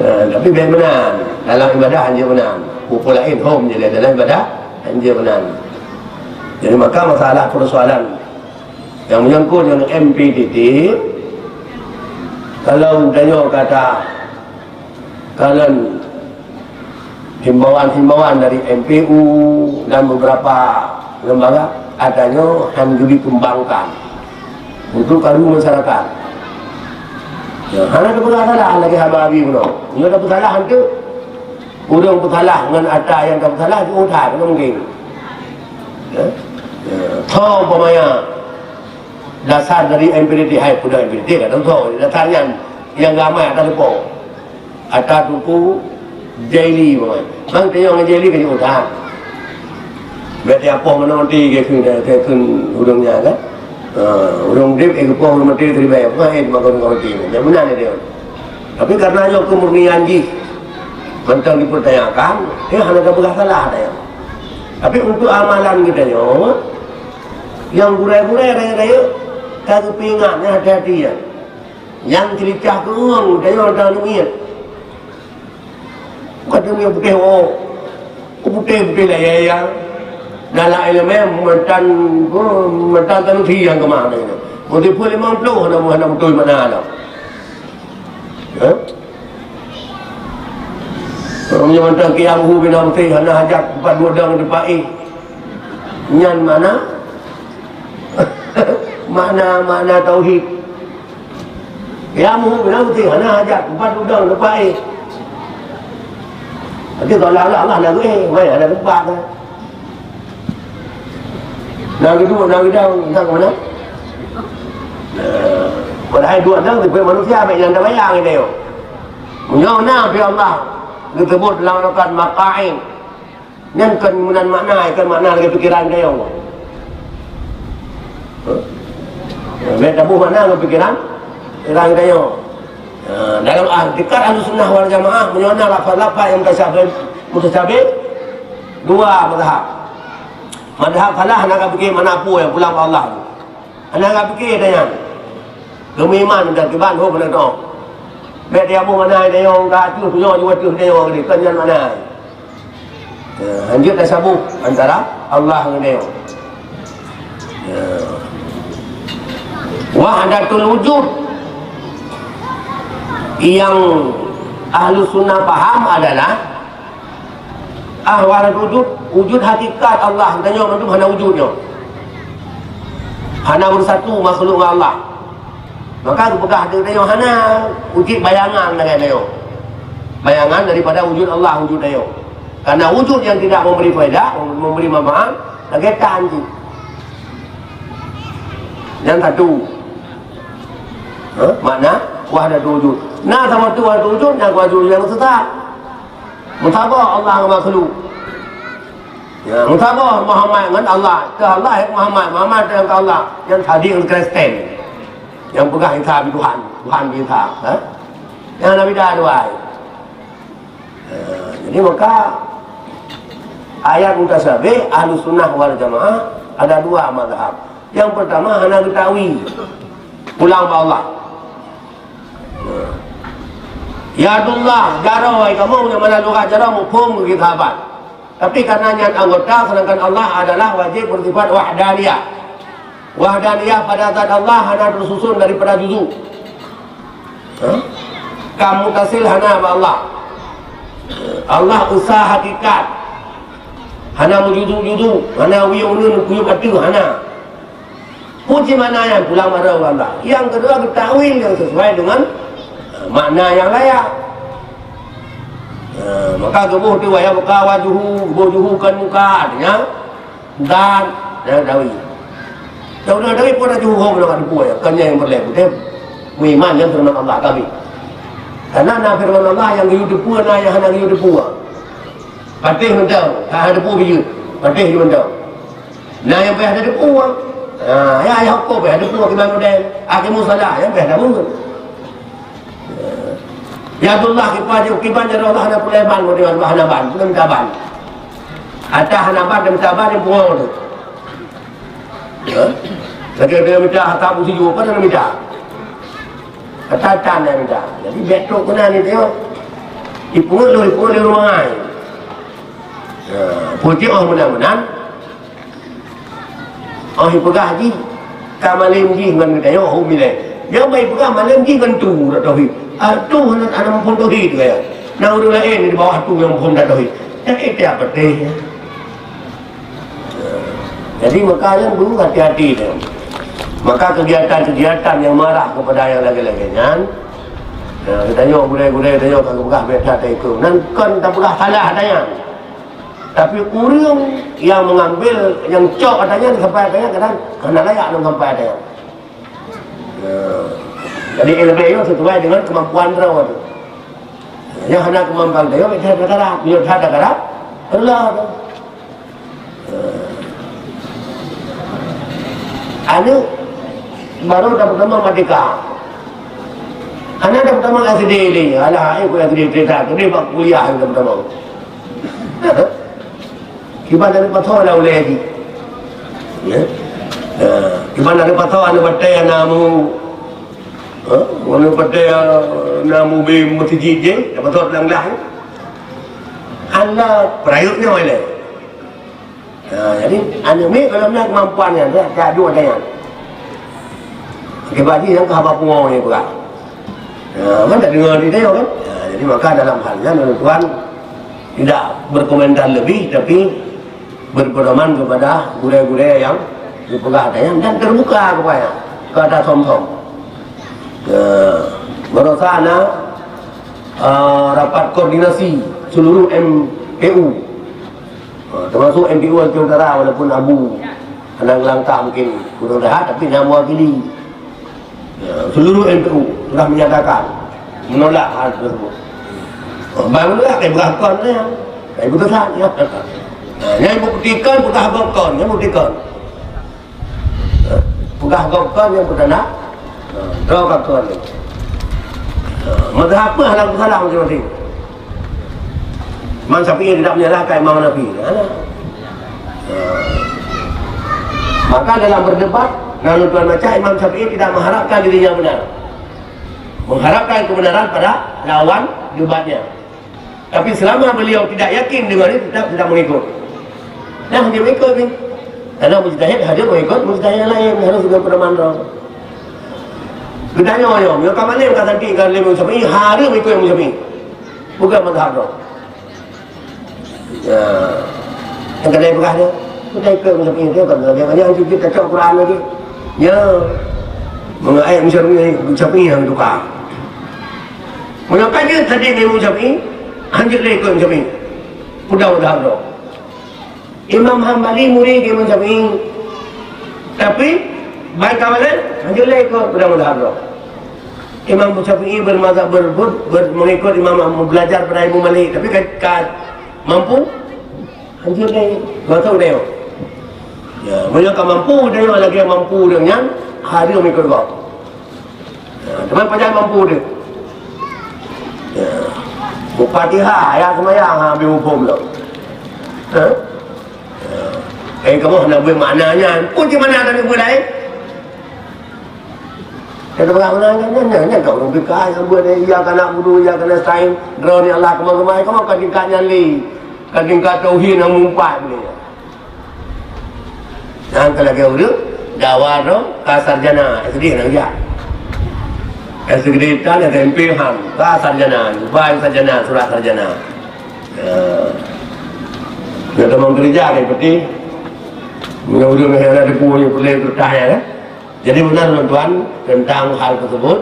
Eh, tapi biar benar. Dalam ibadah hanya benar. Pukul lain hom je lah. Dalam ibadah hanya benar. Jadi maka masalah persoalan yang menyangkut dengan M P T T, kalau tanyoe kata kalian himbauan-himbauan dari M P U dan beberapa lembaga, katanya han geubri kembangkan untuk karu masyarakat. Ya, hana teupeugah salah lagèe haba Abi bunoe. Nyoe teupeugah salah hantu. Ureueng peusalah ngon ata nyang teupeugah salah jiôh that, hana mungkin. Ya. Ya. Tho umpamanya dasar dari M P T T, hai peudong M P T T ka teuntèe. Dasar nyan nyang ramai akan leupah. Ata Teungku Jaili, bang. Bang, teunyong ngon Jaili ka jiôh that. Bèk teuapoh meunan maté keu, keu, keu ureueng nyan kan. Ha, ureueng udép, eh, geupoh ureueng maté, teribèe. Bukan, eh, bang, ureueng maté. Yang benar dia. Tapi karena nyoe kemurnian jih mantong dipertanyakan, eh, hana tapeugah salah dah ya. Tapi untuk amalan geutanyoe, nyang gurèe-gurèe rayeuk-rayeuk, ka geupeuingat, nyan hati-hati ya. Nyang ceulicah keu ureueng, tanyoe ata aneuk miet. Bukan tanyoe putéh woe. Putéh-putéh lah ya, ya. Dalam ileumèe mantan, mantan tanusi nyang keumah tadi. Meuteupeu limong ploh hana, hana beutôi makna dah. Ha? Meunyoe mantan kiyahu bina beutôi hana hajat pat dua dang teumpat éh. Nyan makna, makna, makna tauhid. Ya, muhu bilang beutôi hana hajat, teumpat udang, teumpat éh. Tapi kalau Allah, Allah lagu, eh, weh, ada teumpat kan. Nah, gitu, nah, gitu, entah ke mana. Nah, padahai dua dang tu manusia, baik yang dah bayang ini, yo. Meunyoe na, pi Allah, disebut dalam Al-Quran, maqa'id. Nyan kon meunan makna, kon makna lagèe pikiran geutanyoe. Bèk taboh makna ngon pikiran, pikiran geutanyoe. Ha, dalam i'tikad Ahlussunnah wal Jamaah, meunyoe na lafaz-lafaz nyang mutasyabih, mutasyabih, dua mazhab. Mazhab salah hana ka pike makna peue nyang pulang bak Allah. Hana ka pike ata nyan. Geumeuiman dan kiban hom hana tong. Bèk teuaboh makna geutanyoe ka ateueh, nyoe jiwoe ateueh geutanyoe, kon nyan makna. Ya, hanjeuet tasaboh antara Allah ngon geutanyoe. Ya. Wahdatul wujud yang Ahlussunnah paham adalah, ah, wahdatul wujud, wujud hakikat Allah, geutanyoe mandum hana wujud nyoe. Hana beusatu makhluk ngon Allah. Maka geupeugah geutanyoe hana wujud bayangan lagèe tanyoe. Bayangan daripada wujud Allah, wujud tanyoe. Karena wujud yang tidak memberi faedah, memberi manfaat, lagèe tan jih. Nyang satu. Ha? Makna wahdatul wujud. Na sama tu wahdatul wujud, nyang wahdatul wujud nyang sesat. Meusaboh Allah ngon makhluk. Ya, meusaboh Muhammad ngon Allah. Keu Allah, eh, Muhammad, Muhammad dan keu Allah. Nyang tadi ngon Kristen. Nyang peugah Isa Tuhan, Tuhan Isa, ha? Nyang Nabi dah dua. Eh, jadi maka ayat mutasyabih, Ahlussunnah wal Jamaah ada dua mazhab. Yang pertama hana geutawi, pulang bak Allah. Eh, Yadullah, jaroe, kamoe nyang mana lugha jaroe muphom bagi sahabat. Tapi karena nyan anggota, sedangkan Allah adalah wajib bersifat wahdaniyah. Wahdaniyah pada zat Allah hana tersusun daripada juzu. Ha? Kam mutasil hana bak Allah. Allah esa hakikat. Hana meujuzu-juzu, hana wiyueng uneun kuyup ateueh, hana. Kunci makna nyan pulang mara u Allah. Nyang keudua, geutakwil nyang sesuai dengan, eh, makna nyang layak. Eh, maka geuboh tu, "Wa yabqa wajhu," geuboh juhu kon muka, artinya zat, dan tawi. Tawi, tawi pun ada juhu, kalau ada pun, ya. Kan nyang berlaku, dia beriman yang firman Allah kami. Karena na firman Allah nyang geuyue teupeu, na nyang hana geuyue teupeu. Patéh mantong, hana teupeu bijeuet. Patéh mantong. Na nyang payah tateupeue. Ha, ya, ya, huköm payah tateupeue kiban model. Aqimus shalah, nyang payah tateupeue. Ya Abdullah, kiban, kiban jaroe Allah hana peureulèe ban, model hana ban, hana minta ban. Ata hana ban, hana minta ban, nyang pungo tu. Ya. Lagèe dia minta harta busi jua, apa dia minta? Ata tan dia minta. Jadi, bèk trok keunan dia tengok. Ipeungeuet lôn, ipeungeuet lôn rumangai. Ya, putih oh meunan-meunan. Oh, ipeugah jih, ka malém jih ngon geutanyoe, oh, mileh. Nyang bai peugah malém jih ngon tu, dak tauhid. Ah, tu hana, hana muphom tauhid, kaya. Na ureueng laén di bawah tu nyang muphom dak tauhid. Nyan, eh, tiap peuteh. Jadi, maka nyan guru hati-hati tu. Maka kegiatan-kegiatan yang mengarah kepada yang lagèe-lagèe nyan, ya, geutanyoe gurèe-gurèe, geutanyoe ka geupeugah bèk that ikôt. Nyan kon tapeugah salah ata nyan. Tapi ureueng nyang mengambil, nyang cok ata nyan sampai ata nyan, kadang hana layak lom sampai ata nyan. Ya. Jadi, ilmu nyoe sesuai dengan kemampuan droe tu. Nyang hana kemampuan droe, bèk that takarat. Meunyoe that takarat, reuloh tu. Aneuk baru dapeutamong merdeka. Aneuk dapeutamong S D lé, alah, eh, ku S D cerita, tu dia bak kuliah dapeutamong. Kiban dari pasoe lah ulèe jih. Ya. Ha, kiban dari pasoe aneuk batèe aneuk mu. Ha, aneuk batèe, ah, aneuk mu beu meuseujid jih, dapat pasoe lang-lang. Alah, peurayek nyoe lé. Ha, jadi, aneuk miet kalau na kemampuan nyan, dak, dak dua daya. Akibat jih nyang ka haba pungo nyang peugah. Ha, kan tak dengar di dia, kan? Ha, jadi, maka dalam hal nyan, tuan tidak berkomentar lebih, tapi berpedoman kepada gurèe-gurèe nyang dipeugah daya dan terbuka kepada kata som-som. Ha, barosa na, ah, rapat koordinasi seluruh M P U. Ha, termasuk M P U Aceh Utara, walaupun Abu hana geulangkah mungkin kurang rehat, tapi na mewakili. Ya, seluruh M P U sudah menyatakan menolak hal tersebut. Ha, bang menolak, eh, beurah kon nyan. Eh, putusan, ya. Ha, nyan buktikan, putus abang kon, nyan buktikan. Peugah gob kon nyang peutanah, ha, droe ka kon. Ha, mazhab apa hana salah masing-masing. Imam Syafi'i tidak menyalahkan Imam Hanafi. Ha. Ha. Maka dalam berdebat, lalu tuan baca, Imam Syafi'i tidak mengharapkan dirinya benar. Mengharapkan kebenaran pada lawan debatnya. Tapi selama beliau tidak yakin dengan itu, tetap tidak mengikut. Nah, dia mengikut ni. Karena mujtahid hanya mengikut mujtahid yang lain, harus dengan pedoman droe. Geutanyoe nyoe, nyoe ka malém ka santi ka lé Imam Syafi'i, harus mengikut Imam Syafi'i. Bukan mazhab droe. Ya. Yang kena peugah dia, kita ikut Imam Syafi'i, dia kan dia, dia, dia, dia, dia, dia, Quran lagi. Ya. Mengenai Imam Syafi'i, Imam Syafi'i yang tukar. Meunyoe ka jeuet sabe ngon Imam Syafi'i, hanjeuet lé ikot Imam Syafi'i. Peudong mazhab droe. Imam Hambali murid Imam Syafi'i. Tapi, ban ka malém, hanjeuet lé ikot, peudong mazhab droe. Imam Syafi'i bermazhab ber-, ber-, ber-, mengikut Imam, belajar pada Imam Malik. Tapi ka, ka mampu, hanjeuet lé, gosok lé. Ya, meunyoe ka mampu, dan lagi mampu dengan nyan, harus mengikut gop. Ya, teuma pajan mampu dia. Ya. Buka Fatihah, ayat sembahyang, ha, habis hukum tu. Ha? Ya. Eh, kamu nak buat maknanya. Pun di mana ada buat lain? Kata orang-orang nyan, nyan, nyan, nyan, kat ureueng P K nyang buet, eh, iyyaka na'budu wa iyyaka nasta'in, droeneuh Allah keumah-keumah, kamoe ka tingkat nyan lé, ka tingkat tauhid nyang mumpat lé. Nyan ka lagèe ureueng dakwah droe ka sarjana S D nyang jak. S D tan, S M P han, ka sarjana, ban sarjana, surat sarjana. Ya. Nyan tamong keureuja kan peuti. Meunyoe ureueng nyang hana teupeu nyoe peureulèe teuntang nyan, eh. Jadi meunan, tuan-tuan, tentang hal tersebut,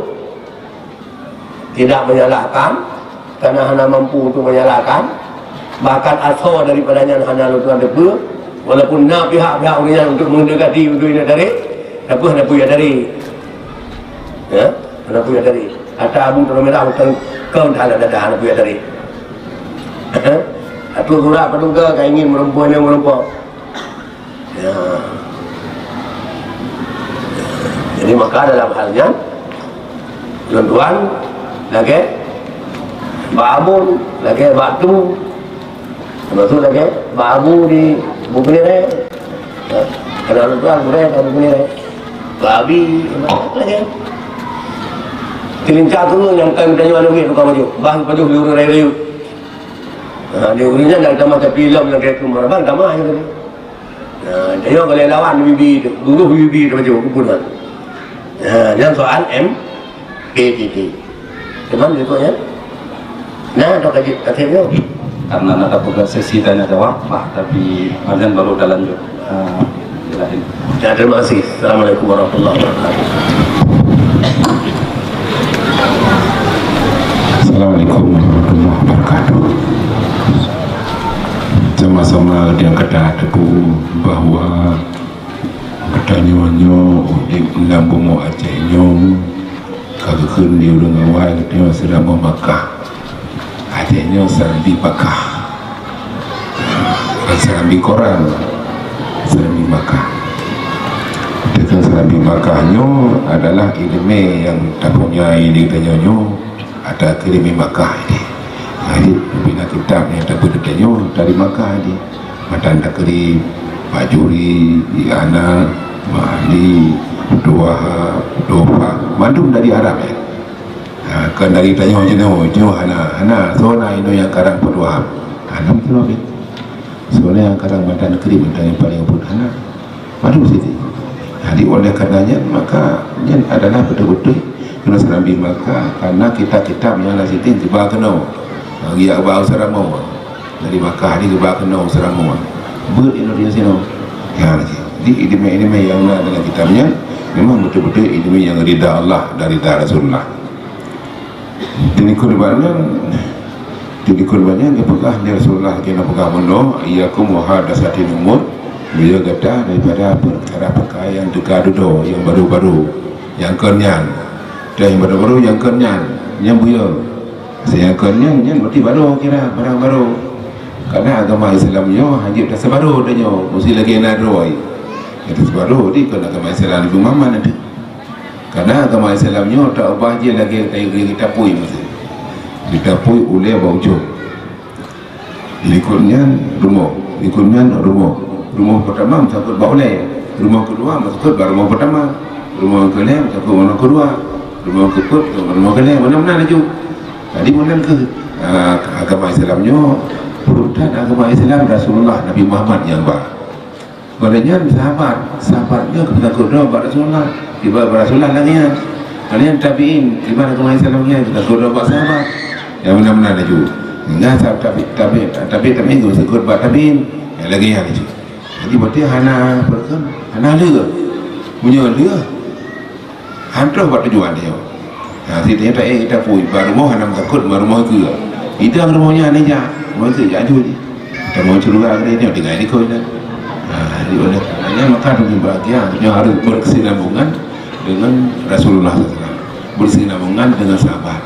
tidak menyalahkan, karena hana mampu untuk menyalahkan. Bahkan asoe daripada nyan hana lôn tuan teupeu, walaupun na pihak-pihak ureueng nyan untuk mendekati untuk ingat dari, tapi hana payah dari. Ya, hana payah dari. Kata Abu Tanah Merah, bukan kau dah ada, dah ada payah dari. Atau surat paduka ka ingin meureumpok, ingin meureumpok. Ya. Jadi maka dalam hal nyan, lôn tuan lagèe bak Abu, lagèe bak Tu, termasuk lagèe bak Abu di Bukit Raya. Ya. Kalau lôn tuan Gurèe, kalau Bukit Raya. Bak Abi, lagèe. Seulincah tu nyang kan tanyoe anu gitu ka maju. Bah maju di ureueng rayeuk. Ha, di ureueng nyan dah tamah tapi ilom lagèe tu maraban tamah je tadi. Nah, tanyoe kalau lawan bibi tu, guru bibi tu macam apa pun kan. Nah, nyan soal M P T T. Cuman berikutnya, nah, ada kaji, kaji tu. Karena nak buka sesi tanya jawab, Pak, tapi azan baru dah lanjut. Ah, silakan. Ya, terima kasih. Assalamualaikum warahmatullahi wabarakatuh. Assalamualaikum warahmatullahi wabarakatuh. Sama-sama dengan kata teguh bahawa geutanyoe nyoe udeb lam bumoe Aceh nyoe ka geukheun di ureueng awai geutanyoe Seuramoe Makkah. Aceh nyoe Serambi Makkah. Bukan Serambi Koran, Serambi Makkah. Teuka Serambi Makkah nyoe adalah ileumèe nyang tapunyai di geutanyoe nyoe. Ata keu ileumèe Makkah nyan. Nah, jeuet peubilang kitab nyang tapeuteupeue nyoe dari Makkah nyan. Matan Takrib, Bajuri, I'anah, Mahli, Futuhat, Tuhfah, mandum dari Arab nyan. Ha, kon dari tanyoe jinoe, jinoe hana, hana. Soe na inoe nyang karang Futuhat? Hana mungkin. Soe na nyang karang Matan Takrib, matan nyang paleng pun hana. Baru siti. Jadi, oleh karena nyan, maka nyan adalah beutôi-beutôi keuneuk Serambi Makkah, karena kitab-kitab nyang na siti jiba keunoe. Bagi yak bak Seuramoe. Dari Makkah ni jiba keunoe Seuramoe. Beuet Indonesia sinoe. Ya, jadi ileumèe-ileumèe nyang na dalam kitab nyan memang beutôi-beutôi ileumèe nyang rida Allah dan rida Rasulullah. Di likot bak nyan, di likot bak nyan geupeugah lé Rasulullah, geupeugah bunoe, "Iyyakum wa muhdatsatil umur." Beubaih gata daripada peukara-peukara nyang teuka dudoe, nyang barô-barô, nyang kon nyan. Dan nyang barô-barô, nyang kon nyan, nyang beubaih. Nyang kon nyan, nyan berarti barô kira, barang barô. Karena agama Islam nyoe hana taseubarô tanyoe, meusti lagèe na droe. Taseubarô di kon agama Islam di Muhammad nanti. Karena agama Islam nyoe taubah jih lagèe, lagèe geutanyoe pui meusti. Geutanyoe pui ulèe bak ujong. Likot nyan rumoh, likot nyan rumoh. Rumoh peutama meusangkot bak ulèe, rumoh keudua meusangkot bak rumoh peutama, rumoh keulhèe meusangkot bak rumoh keudua, rumoh keupeuet meusangkot bak rumoh keulhèe, meunan-meunan laju. Jadi meunan keuh, ah, agama Islam nyoe, peurutan agama Islam Rasulullah Nabi Muhammad nyang ba. Pada nyan sahabat, sahabat nyoe geutanyoe keudroe bak Rasulullah, diba bak Rasulullah lagèe nyan. Pada nyan tabi'in, diba geutanyoe keudroe bak sahabat. Nyang meunan-meunan laju. Hingga sa-, tabi-, tabi-, tabi-, tabi'in geutanyoe bak tabi'in, nyang lagèe nyan laju. Jadi berarti hana, hana lheueh. Meunyoe lheueh, han troh bak tujuan nyoe. Ha, siteunyata, eh, geutanyoe pui, bak rumoh hana meutakot, bak rumoh keue. Idang rumoh nyan hana jak, rumoh keue jak aju jih. Geutanyoe syeuruga keudeh nyoe tinggai di likot nyan. Ha, jadi oleh karenanya maka beubahgia nyoe harôh beukeusinambongan deungon Rasulullah sallallahu alaihi wasallam. Beukeusinambongan deungon sahabat.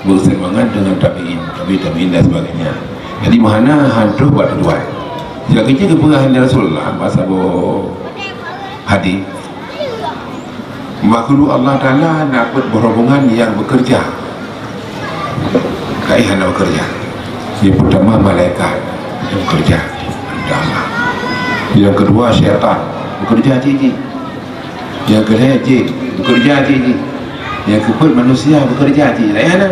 Beukeusinambongan deungon tabi'in, tabi' tabi'in dan sebagainya. Jadi meuhana han troh bak tujuan. Sira keucil geupeugah lé Rasulullah bak saboh hadis. Makhluk Allah Taala na peuet boh rombongan nyang beukeureuja. Ka éh hana beukeureuja. Nyang peutama malaikat nyang beukeureuja. Nyang keudua syaitan beukeureuja cit jih. Nyang keulhèe jén beukeureuja cit jih. Nyang keupeuet manusia beukeureuja cit, laén hana.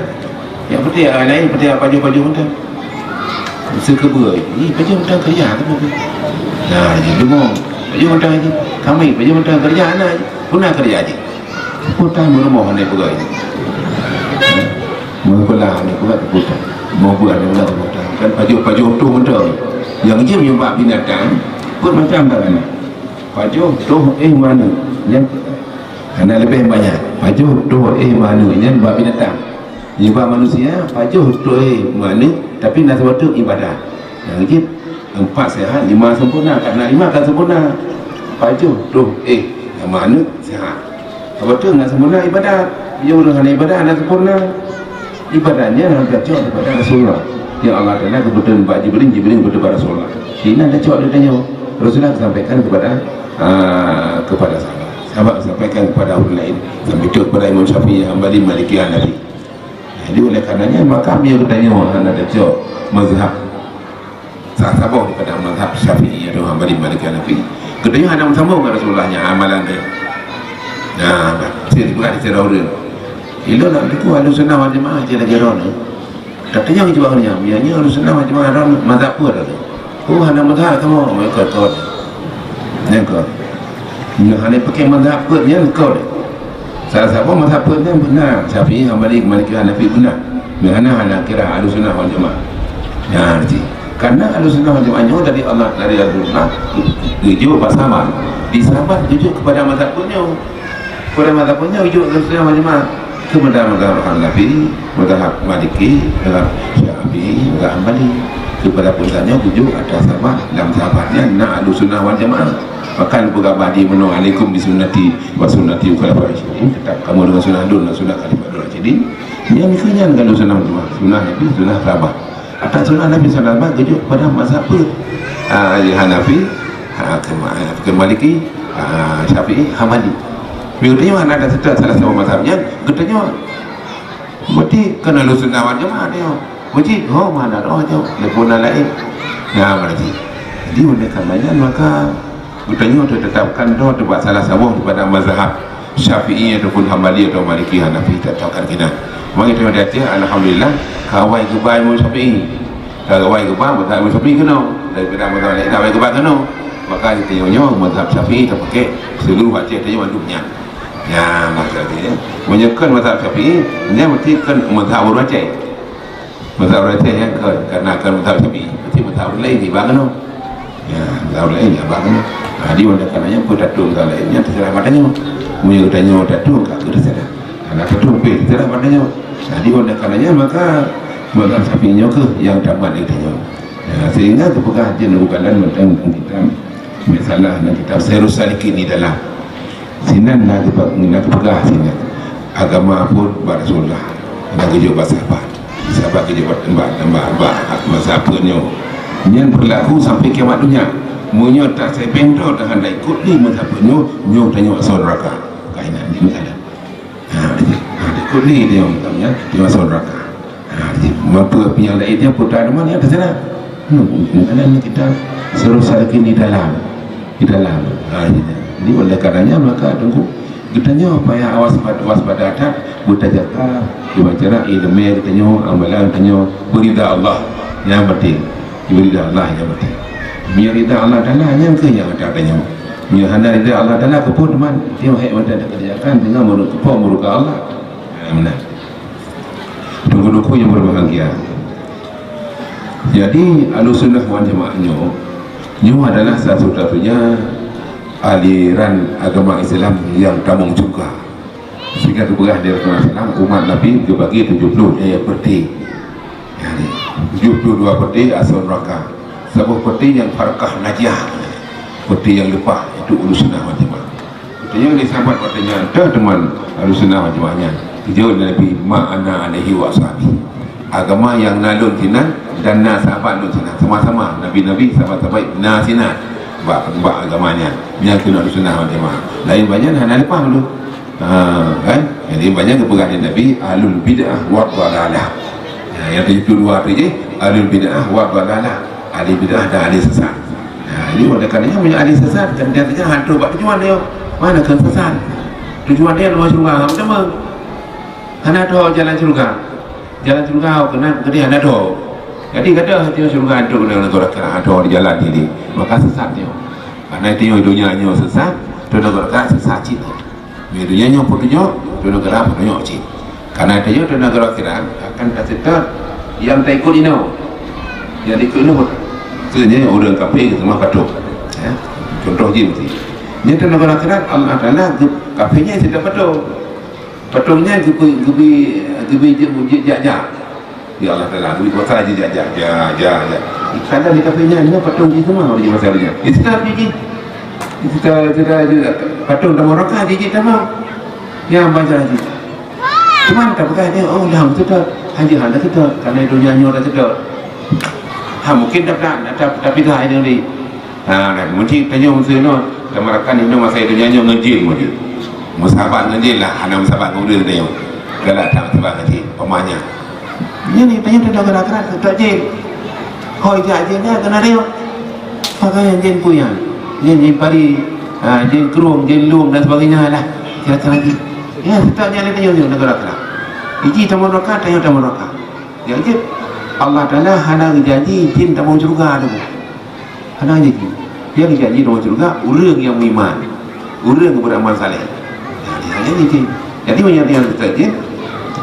Nyang peuté, ah, laén peuté pajoh-pajoh mantong. Seukeubeuet, ih, pajoh mantong keureuja tu. Nah, jadi deungoe, pajoh mantong cit. Kami, pajoh mantong keureuja hana cit. Peue na keureuja cit. Utang meurumoh hana peugah cit. Meukeula hana peugah utang. Mau buat hana peugah utang. Kan pajoh-pajoh tu mantong. Nyang jeuem nyang bak binatang, peuet macam dah kan. Pajoh, toh, éh, maneuk. Nyang hana leubeh banyak. Pajoh, toh, éh, maneuk. Nyan bak binatang. Nibak manusia, pajoh, toh, éh, maneuk, tapi na saboh teuk ibadah. Nyang jeuet, empat sehat, lima sempurna. Karena lima kan sempurna. Pajoh, toh, éh, maneuk, sehat. Saboh teuk na sempurna ibadat. Meunyoe ureueng hana ibadat, hana sempurna. Ibadat nyan hana tacok daripada Rasulullah. Nyang Allah Taala geupeutron bak Jibril, Jibril geupeutron bak Rasulullah. Di nan tacok di tanyoe. Rasulullah sampaikan kepada, ah, kepada sahabat. Sahabat sampaikan kepada ureueng laén. Sampai tu kepada Imam Syafi'i, Hambali, Maliki, Hanafi. Jadi, oleh karenanya, maka meunyoe geutanyoe hana tacok mazhab sa-, saboh daripada mazhab Syafi'i atau Hambali, Maliki, Hanafi, geutanyoe hana meusambông ngon Rasulullah nyan amalan teuh. Nah, cit bukan secara ureueng. Ilôn nak teuku Ahlussunnah wal Jamaah cit lagèe droeneuh. Tapi nyang jaweueb nyan, meunyoe Ahlussunnah wal Jamaah droeneuh mazhab peue droeneuh? Oh, hana mazhab kamoe, oh, ikot-ikot. Nyan kon. Nyoe hana pakai mazhab peuet nyan kon. Salah saboh mazhab peuet nyan beuna, Syafi'i, Hambali, Maliki, Hanafi beuna. Nyoe hana, hana kira Ahlussunnah wal Jamaah. Nyan cit. Karena Ahlussunnah wal Jamaah nyoe dari Allah, dari Rasulullah, geujok bak sahabat. Di sahabat geujok kepada mazhab peuet nyoe. Kepada mazhab peuet nyoe geujok Ahlussunnah wal Jamaah. Keu mazhab, mazhab Hanafi, mazhab Maliki, mazhab Syafi'i, mazhab Hambali. Kepada peuet nyoe geujok atas sahabat, lam sahabat nyan na Ahlussunnah wal Jamaah. Bahkan peugah bak di meunoe, "Alaikum bisunnati wa sunnati khulafai rasyidin." Tetap kamu dengan sunnah lôn dan sunnah khalifah rasyidin. Nyan keuh nyan kan sunnah wal jamaah, sunnah Nabi, sunnah sahabat. Atas sunnah Nabi sallallahu alaihi wasallam geujok pada mazhab peuet. Ah, Hanafi, ah, ke Ma-, ke Maliki, ah, Syafi'i, Hambali. Meunyoe geutanyoe hana ada seutôt salah saboh mazhab nyan, geutanyoe berarti kon Ahlussunnah wal Jamaah nyoe. Berarti ho mana roh nyoe, leubeh na laén. Nah, berarti. Jadi, oleh karena nyan, maka geutanyoe teutetapkan droe teuh bak salah saboh daripada mazhab Syafi'i ataupun Hambali atau Maliki, Hanafi, tetapkan keunan. Maka geutanyoe di ateueh, alhamdulillah, ka awai geuba Imam Syafi'i. Ka awai geuba mazhab Imam Syafi'i keunoe. Daripada mazhab laén awai geuba keunoe. Maka geutanyoe nyoe mazhab Syafi'i tapaké seuluruh Aceh tanyoe mandum nyan. Nyan mazhab Syafi'i. Meunyoe kon mazhab Syafi'i, nyan meusti kon mazhab ureueng Aceh. Mazhab ureueng Aceh nyan kon, karena kon mazhab Syafi'i, berarti mazhab ureueng laén iba keunoe. Ya, mazhab ureueng laén iba keunoe. Nah, di mana kana nyan pun tatueng mazhab laén nyan terserah bak tanyoe. Meunyoe tanyoe tatueng ka terserah. Karena tatueng pih terserah bak tanyoe. Nah, di mana kana nyan maka mazhab Syafi'i nyoe keuh nyang tamat di tanyoe. Ya, sehingga geupeugah jeuet bukan dalam tentang kitab. Misalnya, dalam kitab Sairus Salikin di dalam. Sinan na geupe-, na geupeugah sinan, agama phon bak Rasulullah, na geujok bak sahabat. Sahabat geujok bak, bak, bak, bak mazhab peuet nyoe. Nyan beurlaku sampai kiamat donya. Meunyoe tasebeng droe teuhana ikot lé mazhab peuet nyoe, nyoe tanyoe asoe neuraka. Ka inan di meusalah. Ha, ha, ikot lé dia, tanyoe asoe neuraka. Ha, jadi, meunyoe nyang laén nyan putra teuma nyan terserah. Hmm, makanya ni kita suruh salikin di dalam. Di dalam. Ha, jadi, jadi oleh karenanya maka tunggu geutanyoe payah awas pad-, waspada that, beutajaga, dibaca ileumèe geutanyoe, amalan geutanyoe, beurida Allah. Nyang penting, beurida Allah nyang penting. Meunyoe rida Allah Taala, nyan keuh nyang ata tanyoe. Meunyoe hana rida Allah Taala, keupeue teuma, nyoe hek mantong takerjakan deungon meureuka, murka Allah. Ha, meunan. Teungku-teungku nyang berbahagia. Jadi, Ahlussunnah wal Jamaah nyoe, nyoe adalah satu-satunya aliran agama Islam nyang tamong cuka. Sehingga geupeugah lé Rasulullah sallallahu alaihi wasallam, umat Nabi geubagi tujoh ploh, eh, peuté. Yani, tujoh ploh dua peuté asoe neuraka. Saboh peuté nyang farqah najiyah, peuté nyang leupah, itu Ahlussunnah wal Jamaah. Geutanyoe lé sahabat watèe nyan, teuh teuma Ahlussunnah wal Jamaah nyan. Geujaweueb lé Nabi, "Ma ana alaihi wa ashabi." Agama nyang na lôn sinan dan na sahabat lôn sinan. Sama-sama nabi-nabi, sahabat-sahabat na sinan bak, bak agama nyan. Nyan keuh Ahlussunnah wal Jamaah. Laén banyak hana leupah lôn. Ha, kan? Jadi banyak geupeugah lé Nabi, "Ahlul bid'ah wa dhalalah." Ha, nyang tujoh ploh dua tu jih, ahlul bid'ah wa dhalalah. Ahli bid'ah dan ahli sesat. Ha, jadi oleh karenanya meunyoe ahli sesat, kan dia saja hantu bak tujuan dia. Mana kan sesat? Tujuan dia luar syurga, sama-sama. Hana tho jalan syeuruga. Jalan syeuruga keunan keudeh hana tho. Jadi, ka tho syeuruga antu ngon syeuruga akhirat, hana tho di jalan sini. Maka sesat nyoe. Karena tanyoe donya nyoe sesat, tanyoe akhirat sesat cit. Di donya nyoe peutunyok, tanyoe akhirat peutunyok cit. Karena tanyoe, tanyoe akhirat akan taseutôt nyang taikot inoe. Nyang taikot inoe, maksudnya ureueng kafé seumah patung. Ya. Contoh jih meusti. Nyan tanyoe akhirat, Allah Taala geu-, kafé nyan seutôt patung. Patung nyan geubri, geubri, geubri jeuet jak-jak. Ya Allah Taala, geubri kuasa jeuet jak-jak, jak, jak, jak. Kadang di kafé nyan, nyan patung jih seumah, di masa nyan. Islam jih. Kita, kita, kita, patung tamong raka jih, jih tamong. Nyan bansa jih. Cuman tapeugah dia, oh, dah seutôt. Hana, hana seutôt. Karena donya nyoe dah seutôt. Ha, mungkin dah, dah, dah, dah pindah ini ni. Ha, dan mungkin tanyoe meusti nyoe, tamarakan inoe masa donya nyoe ngon jin mungkin. Meusabat ngon jin lah, hana meusabat ngon ureueng tanyoe. Galak that meusabat ngon jin, umpamanya. Nyan ni tanyoe teuh gara-gara seutôt jin. Hôi jak jin nyan keunan tanyoe. Pakaian jin peue nyan? Jin, jin pari, ha, jin krueng, jin lueng dan sebagainya lah. Kira-kira jin. Ya, seutôt nyan lé tanyoe nyoe gara-gara. Iji tamong raka, tanyoe tamong raka. Nyang jeuet, Allah Taala hana geujanji jin tamong syeuruga tu. Hana janji. Nyang geujanji tamong syeuruga ureueng nyang meuiman, ureueng nyang beramal saleh. Nah, hana janji jin. Jadi, meunyo nyang seutôt jin,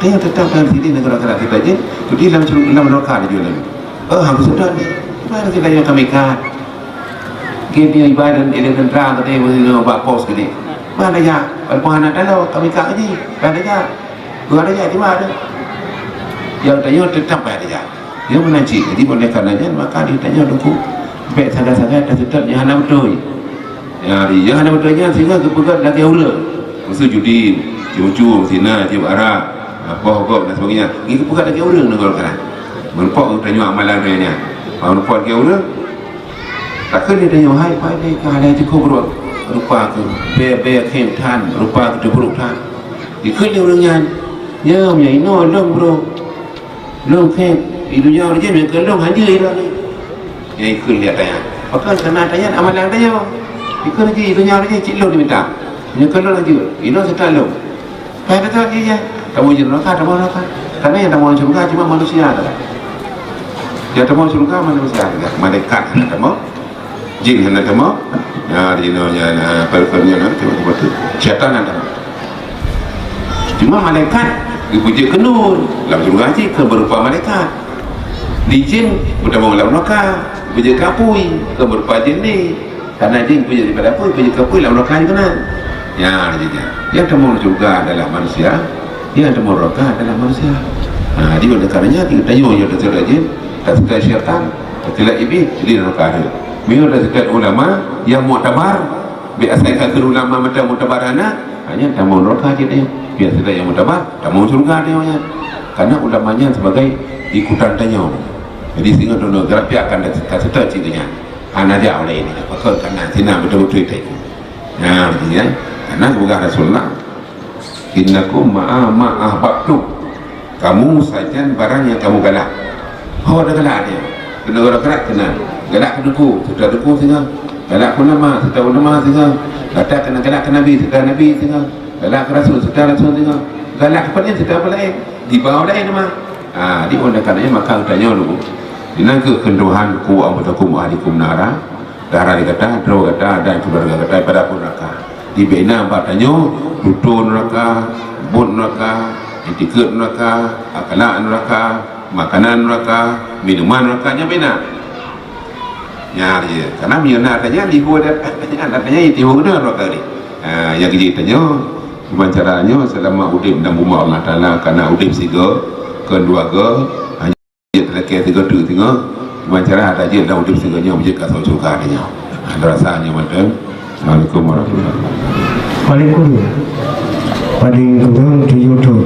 tanyoe teutap dalam sini, negara akhirat seutôt jin, jadi lam syeuruga, lam neraka jijak lom. Oh, hana seutôt ni. Mana kita yang kami kan? Kita ibadat ilmu tentang kita yang bak pos gini. Mana ya? Walaupun hana tahu, kami kan ni. Mana ya? Dua derajat cuma ada. Nyang tanyoe teutap bak derajat. Nyoe meunan cit. Jadi, oleh karena nyan, maka di tanyoe Teungku, bèk sagai-sagai taseutôt nyang hana beutôi. Ya, nyang hana beutôi nyan sehingga geupeugah lagèe ureueng. Maksud judi, cium-cium, zina, cium arak, poh gob dan sebagainya. Nyan geupeugah lagèe ureueng nanggroe kana. Meureumpok tanyoe amalan nyan. Meureumpok lagèe ureueng, Takheun lé tanyoe, hai, pai lé ka hana cukup rot, rupa keuh bèe-bèe khem that, rupa keuh teubrok that. Jikheun lé ureueng nyan, "Nyoe, meunyoe inoe lôn brok, lôn khem, i donya ureueng jih meunyoe keu lôn hanjeuet lôn nyoe." Nyan jikheun lé tanyoe. Pakon kana tanyoe amalan tanyoe. Jikheun lé i donya ureueng jih cit lôn mita. Meunyoe keu lôn hanjeuet, inoe seutôt lôn. Bah, beutôi jih nyan. Tamong jih neuraka, tamong neuraka. Karena nyang tamong syeuruga cuma manusia saja. Nyang tamong syeuruga manusia saja. Malaikat hana tamong, jin hana tamong. Nah, di sinoe nyan, nah, per-, per-, nyan, nah, cuma, cuma tu. Syaitan hana tamong. Cuma malaikat geupeujeuet keu nur. Lam syeuruga cit keu berupa malaikat. Di jin geutamong lam neuraka, geupeujeuet keu apui, keu berupa jin ni. Karena jih peujeuet daripada apui, peujeuet keu apui lam neuraka jih keunan. Ya, jih nyan. Nyang tamong syeuruga adalah manusia, nyang tamong neuraka adalah manusia. Ha, jadi oleh karenanya, tanyoe nyoe taseutôt jin, taseutôt syaitan, taseutôt iblih, jadi neuraka ada. Meunyoe taseutôt ulama nyang muktabar, bèk asai ka kheun ulama mantong muktabar hana, ha, nyan tamong neuraka jih nyan. Biasa nyang muktabar, tamong syeuruga tanyoe nyan. Karena ulama nyan sebagai ikutan tanyoe. Jadi, sehingga droeneuh geurapiak akan taseutôt cit nyan. Hana jak ulèe nyan. Pakon kana sinan beutôi-beutôi teuh. Nah, begitu ya. Karena geupeugah Rasulullah, "Innakum ma'a ma ahbabtum." Kamu sajan barang nyang kamu galak. Ho tagalak dia. Keu neugara keurak keunan. Galak keu teungku, seutôt teungku singoh. Galak keu ulama, seutôt ulama singoh. Gata keunan galak keu nabi, seutôt nabi singoh. Galak keu rasul, seutôt rasul singoh. Galak keu peulén, seutôt peulén. Di bawah laén teuma. Ha, di ulèh karena nyan maka geutanyoe dulu. Inan kheueh kheun Tuhan, "Qu anfusakum wa ahlikum nara." Dara gata, droe gata dan keuluwarga gata daripada apui neuraka. Dibina bak tanyoe, tutoe neuraka, buet neuraka, itikeuet neuraka, akhlak neuraka, makanan neuraka, minuman neuraka, nyan bina. Nyan jih. Karena meunyoe na tanya, lihue dan tanya, tanya itu guna neuraka ni. Ha, nyang jih tanyoe, gimana caranya selama udép dalam rumah Allah Taala, karena udép sigoe, keuluwarga, Jeuet lakèe sigoe teuk singoh, ban cara ata jeuet lam udép sigoe nyoe, jeuet ka saboh syeuruga tanyoe. Anda rasa nyoe mantong. Assalamualaikum warahmatullahi wabarakatuh. Waalaikumsalam. Paling kurang tujoh thôn.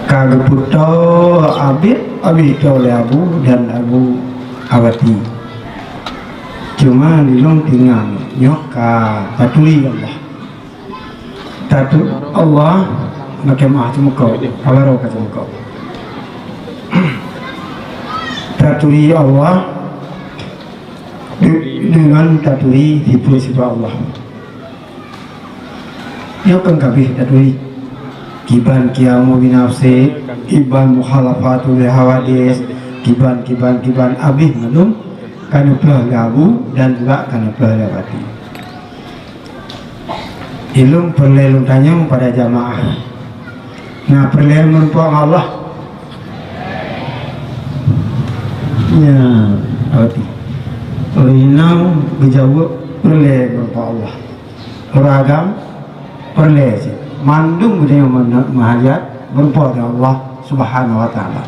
Ka geupeutoe abit, abit toe lé Abu dan Abu Awati. Cuma lilong tinggai nyoe ka taturi Allah. Taturi Allah, makai maaf teumeuko, awaro ka teumeuko. Taturi Allah de-, deungon taturi sifat-sifat Allah. Nyoe kan kabeh taturi. Kiban qiyamu binafsi, kiban mukhalafatu lil hawadis, kiban, kiban, kiban, abéh mandum ka neuplôh lé abu dan juga ka neuplôh lé batin. Ilôn peureulée lôn tanyong pada jamaah. Na peureulée meureumpok ngon Allah? Ya, berarti. Ureueng inong geujaweueb peureulée meureumpok Allah. Ureueng agam peureulée cit. Mandum geutanyoe meuhajat meureumpok ngon Allah Subhanahu wa Taala.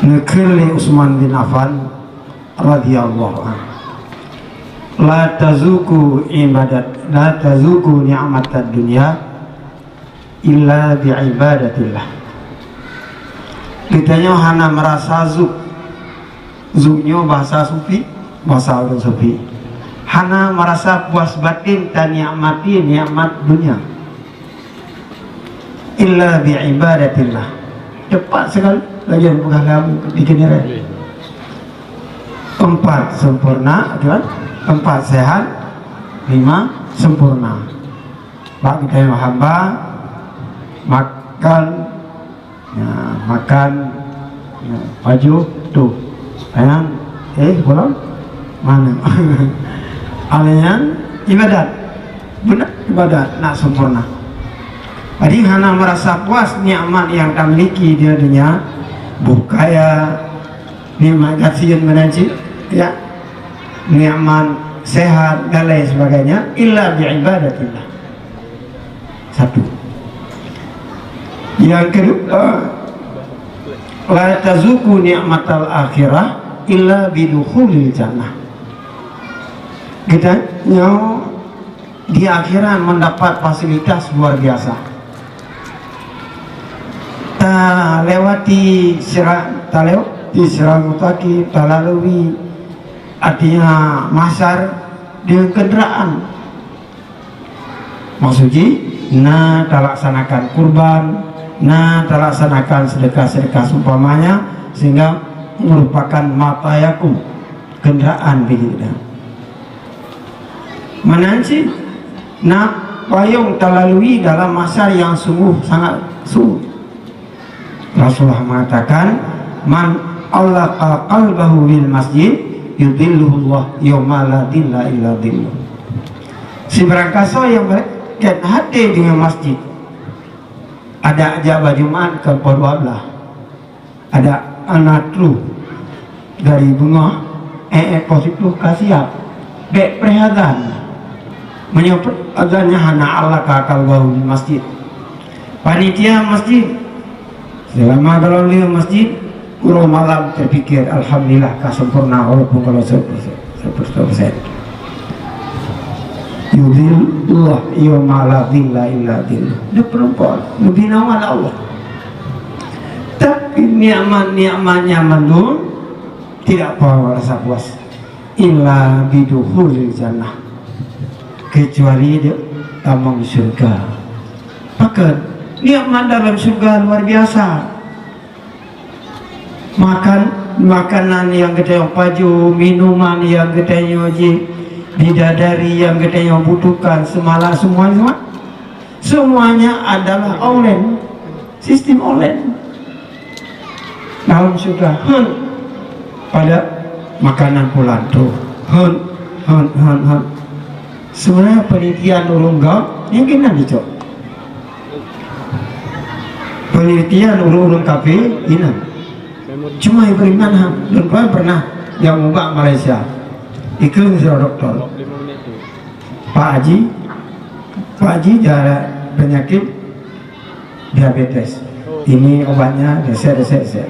Neukheun lé Utsman bin Affan radhiyallahu anhu, "La tazuku ibadat, la tazuku ni'matad dunya illa bi ibadatillah." Geutanyoe hana meurasa zuk. Zuk nyoe bahasa sufi, bahasa ureueng sufi. Hana meurasa puas batin tanikmati nikmat dunia. Illa bi ibadatillah. Tepat sekali lagée peugah lé abu di keuneurang. Empat sempurna, kan? Empat sehat, lima sempurna. Bak geutanyoe hamba, makan, ya, makan, ya, pajoh, tuh. Sayang, eh, bolong? Mana? Alaian ibadat. Beuna ibadat nak sempurna. Jadi hana meurasa puas nikmat nyang tamiliki di dunia, boh kaya, nikmat gasien meunan cit, ya. Nikmat sehat dan lain sebagainya, illa bi ibadatillah. Satu. Nyang keudua, la tazuku ni'matal akhirah illa bidukhulil jannah. Geutanyoe di akhirat mendapat fasilitas luar biasa. Talewati sira-, talewati sirat mustaqim, talalui artinya mahsyar dengan kenderaan. Maksud jih, na talaksanakan kurban, na talaksanakan sedekah-sedekah seumpamanya, sehingga merupakan matayakum, kenderaan bagi kita. Meunan cit, na payong talalui dalam mahsyar yang sungguh sangat sulit. Rasulullah mengatakan, "Man allaqa qalbahu bil masjid, yudhilluhullah yauma la dhilla illa dhilluh." Sibarang kasoe nyang meulekat até deungon masjid, adak jak bak Jumat keu poh dua belas, adak hana troh dari beungoh, eh, eh, poh siplôh ka siap. Bék preh azan. Meunyoe preh azan nyan hana allaqa qalbahu bil masjid. Panitia masjid, selama golom lheueh masjid, uroe malam terpikir, "Alhamdulillah, ka sempurna, walaupun golom seupersen, seupersen." Yudhillullah yauma la dhilla illa dhilluh. Dia perempuan, lebih nawan Allah. Tapi nikmat-nikmat nyan mandum tidak apa rasa puas. Illa bidukhulil jannah. Kecuali dia tamong syurga. Pakon? Nikmat dalam syurga luar biasa. Makan, makanan nyang geutanyoe pajoh, minuman nyang geutanyoe jih, bidadari nyang geutanyoe butuhkan, seumalam, semua, semua, semuanya adalah online. Sistem online. Dalam syurga, hon pada makanan pulan tu. Hon, hon, hon, hon. Sebenarnya penelitian ureueng gam, nyang keunan dicok. Penelitian ureueng-ureueng kafé inan. Cuma beriman ha, lôn tuan pernah nyang ubak Malaysia. Ikeu sidroe doktor. Pak Haji, Pak Haji ada penyakit diabetes. Ini obatnya, resep, resep, resep.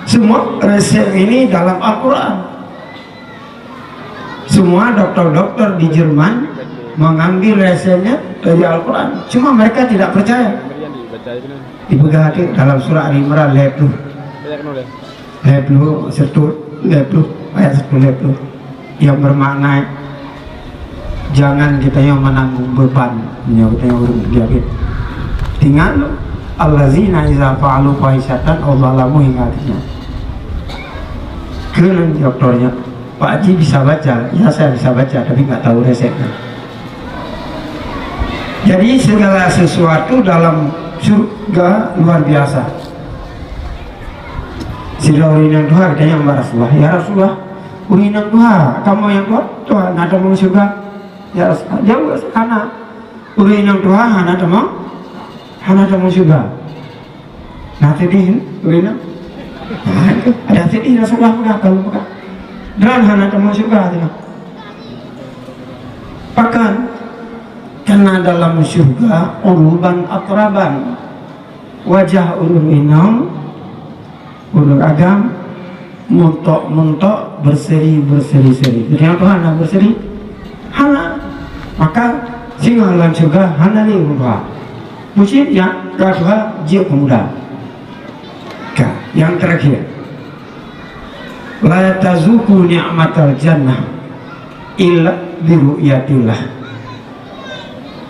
Semua resep ini dalam Al-Quran. Semua doktor-doktor di Jerman mengambil resepnya dari Al-Quran. Cuma mereka tidak percaya. Dipeugah hati dalam surah Ali Imran lhèe ploh. Lhèe ploh, satu, lhèe ploh, ayat satu lhèe ploh. Yang bermakna, jangan kita yang menanggung beban, yang kita yang urung diabetes. Tinggal, "Allazina iza fa'alu fahishatan aw zalamu," hingga akhirnya. Kena doktornya, "Pak Haji bisa baca?" "Ya, saya bisa baca, tapi nggak tahu resepnya." Jadi segala sesuatu dalam syurga luar biasa. Sidroe ureueng inong tuha geutanyong bak Rasulullah, "Ya Rasulullah, ureueng inong tuha, kamoe nyang tuha, tuha na tamong syurga?" "Ya Rasulullah," jaweueb, "hana. Ureueng inong tuha hana tamong, hana tamong syurga." Nah, sedih, ureueng inong. Nah, itu. Ada sedih Rasulullah peugah, kalu peugah. Droen hana tamong syurga, tu. Pakon? Karena dalam syurga uruban atraban. Wajah ureueng inong, ureueng agam, muntok-muntok, berseri-berseri-seri. Jadi, apa hana berseri? Hana. Maka, singoh lam syurga hana lé ureueng tuha. Bucit nyang ka tuha jeuet keu muda. Ka, nyang terakhir. La tazuqu ni'matal jannah illa bi ru'yatillah.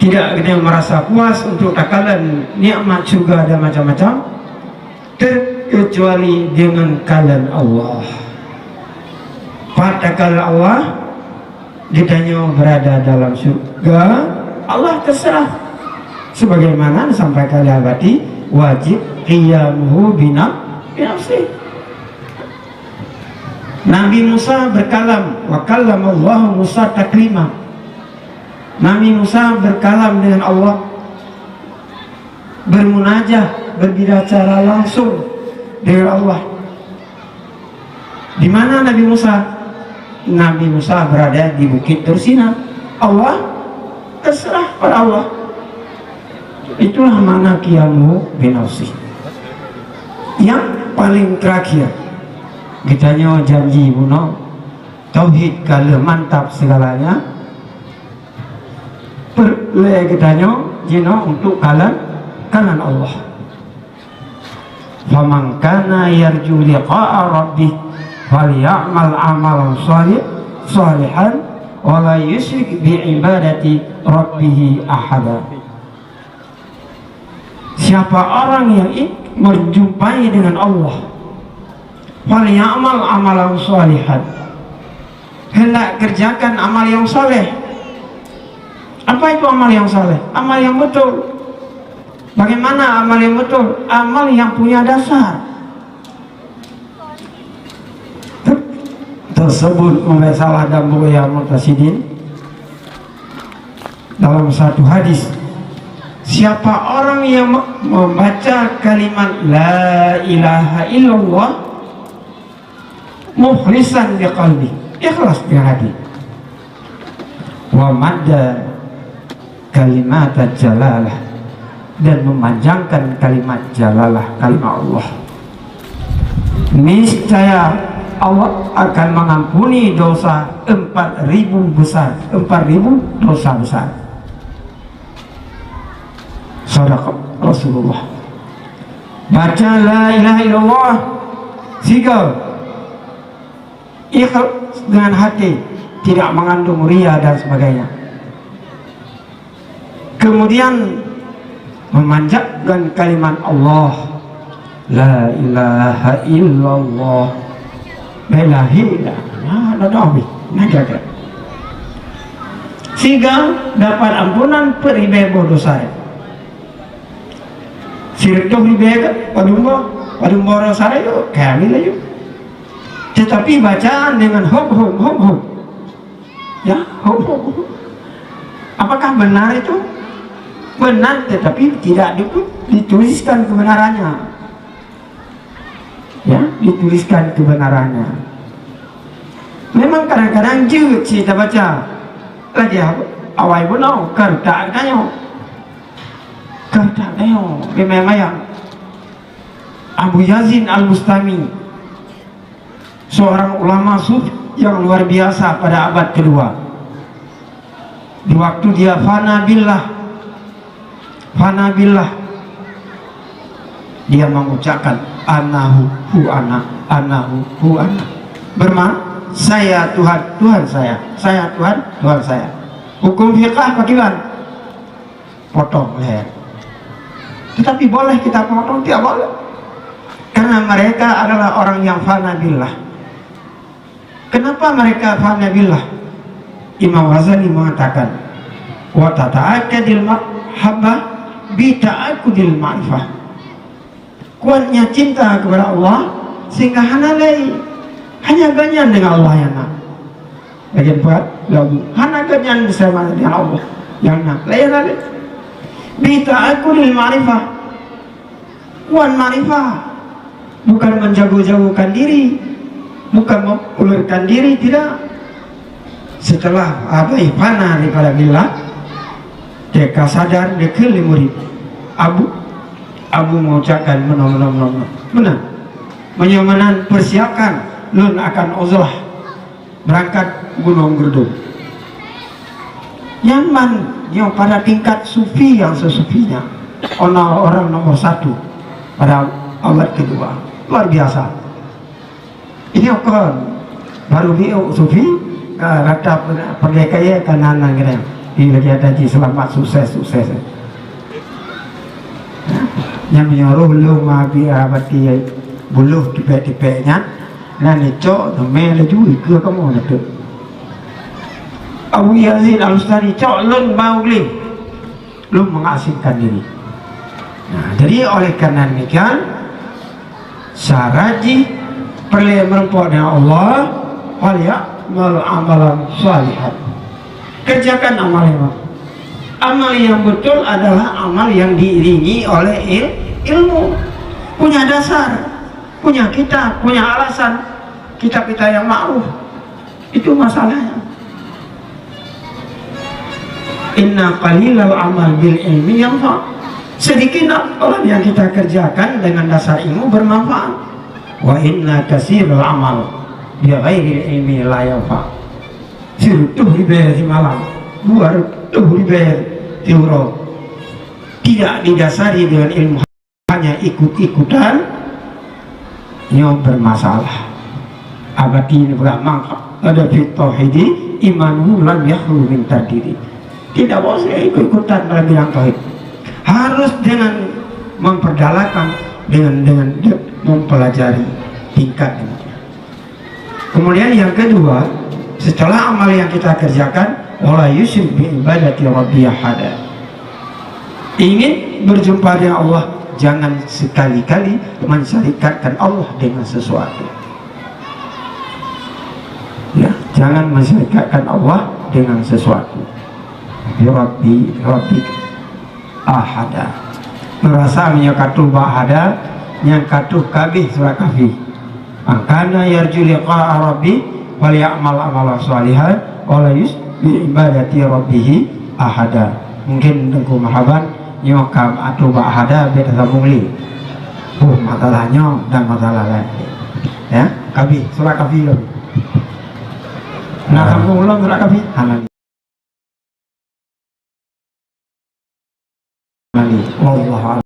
Tidak ada yang merasa puas untuk takalon nikmat syurga dan macam-macam, terkecuali dengan kalon Allah. Pat takalon Allah, geutanyoe berada dalam syurga, Allah terserah. Sebagaimana disampaikan oleh Abati, wajib qiyamuhu bina-, binafsih. Nabi Musa berkalam, wa kallamallahu Musa taklima. Nabi Musa berkalam dengan Allah, bermunajah, berbicara langsung dengan Allah. Di mana Nabi Musa? Nabi Musa berada di Bukit Tursina. Allah, terserah pada Allah. Itulah makna qiyamuhu binafsih. Yang paling terakhir, geutanyoe janji bunoe, tauhid ka lheueh mantap segalanya. Peureulée geutanyoe jinoe untuk kalon, kalon Allah. Faman kana yarju liqa'a rabbih falya'mal amalan shalih-, shalihan wa la yusyrik bi ibadati rabbih ahada. Siapa orang yang ingin berjumpai dengan Allah, falya'mal amalan shalihan. Hendak kerjakan amal yang saleh. Apa itu amal yang saleh? Amal yang betul. Bagaimana amal yang betul? Amal yang punya dasar. Tersebut masalah dan buya mutasidin. Dalam satu hadis, siapa orang yang me-, membaca kalimat la ilaha illallah mukhlisan biqalbi, ikhlas dengan hati, wa madda kalimat jalalah, dan memanjangkan kalimat jalalah, kalimat Allah, niscaya Allah akan mengampuni dosa empat ribu besar, empat ribu dosa besar. Sadaq Rasulullah. Baca la ilaha illallah sigoe, ikhlas dengan hati, tidak mengandung ria dan sebagainya. Kemudian memanjangkan kalimat Allah, la ilaha illallah. Bela hila. Nah, dah, dah habis. Nah, kira-kira. Sigoe dapat ampunan peuet ribée boh dosa. Sireutôh ribée ka padum boh, padum boh dosa yuk, kami laju. Tetapi bacaan dengan hop, hop, hop, hop. Ya, hop, hop, hop. Apakah benar itu? Benar, tetapi tidak ditu-, dituliskan kebenarannya. Ya, dituliskan kebenarannya. Memang kadang-kadang jeuet cit tabaca. Lagée awai bunoe, ka reutak tanyoe. Ka reutak tanyoe, memang manyang. Abu Yazid Al-Bustami, seorang ulama sufi yang luar biasa pada abad kedua. Di waktu dia fana billah, fana billah, dia mengucapkan, "Ana hu, hu ana, ana hu, hu ana." Bermakna, "Saya Tuhan, Tuhan saya, saya Tuhan, Tuhan saya." Hukum fiqah bagaimana? Potong leher. Tetapi boleh kita potong? Tidak boleh. Karena mereka adalah orang yang fana billah. Kenapa mereka fana billah? Imam Ghazali mengatakan, "Wa tata'akkadil ma-, mahabbah bi ta'akkudil ma'rifah. Kuatnya cinta kepada Allah sehingga hana lain, hanya gobnyan dengan Allah nyang na. Lagèe buet lagu, hana gobnyan bersama dengan Allah nyang na. Lain ada. Bi ta'akkudil ma'rifah. Kuat makrifat. Bukan menjago-jagokan diri, bukan mengulurkan diri, tidak. Setelah Abu fana daripada billah, teuka sadar dikeue lé murit. Abu, Abu mengucapkan meunoe, meunoe, meunoe, meunoe. Meunan. Meunyoe meunan, persiapkan lôn akan uzrah. Berangkat Gunong Geurdong. Nyan man nyoe pada tingkat sufi nyang seusufinya, orang, orang nomor satu pada abad kedua. Luar biasa. Ini kon baru biôk sufi, ka rata peureulèe kayèe ka nan-nan keudéh. Di lagi ada Haji Selamat, sukses, sukses. Nyan meunyoe roh lôn ma bi abati buloh tipék-tipék nyan, na neucok, neumè laju, ikeue kamoe na teuk. Abu Yazid Al-Bustami, cok lôn bak u glé, lôn mengasingkan diri. Nah, jadi oleh karena demikian, syarat jih peureulèe meurumpok dengan Allah, "Fal ya'mal amalan shalihan." Kerjakan amal yang, amal yang betul adalah amal yang diiringi oleh il-, ilmu. Punya dasar, punya kitab, punya alasan. Kitab kita yang ma'ruf. Itu masalahnya. Inna qalilal amal bil ilmi yanfa. Sedikit amalan yang kita kerjakan dengan dasar ilmu bermanfaat. Wa inna katsiral amal bi ghairil ilmi la yanfa. Sireutôh ribèe simalam, dua reutôh ribèe siuroe, tidak didasari dengan ilmu, hanya ikut-ikutan, nyoe bermasalah. Abati neupeugah mangka ada fit tauhidi imanuhu lam yakhlu min tardidi. Tidak boleh ikut-ikutan dalam bidang tauhid. Harus dengan memperdalamkan, dengan, dengan mempelajari tingkat ini. Kemudian yang kedua, setelah amal yang kita kerjakan, wala yusyrik bi ibadati rabbi ahada. Ingin berjumpa dengan Allah, jangan sekali-kali mensyarikatkan Allah dengan sesuatu. Ya, jangan mensyarikatkan Allah dengan sesuatu. Ya Rabbi, Rabbi. Ahada. Meurasa meunyoe ka tuh bak ahada, nyang ka tuh ka abéh surat Kahfi. "Man kana yarju liqa'a rabbih falyamal amalan shalihan wa la yusyrik bi ibadati rabbih ahada." Mungkin Teungku Marhaban nyoe ka atuh bak ahada, bèk tasambong lé. Boh masalah nyoe dan masalah laén. Ya, Kahfi, surat Kahfi lom. Nah, sambong ulôn surat Kahfi. Hana. Wallahu a'lam.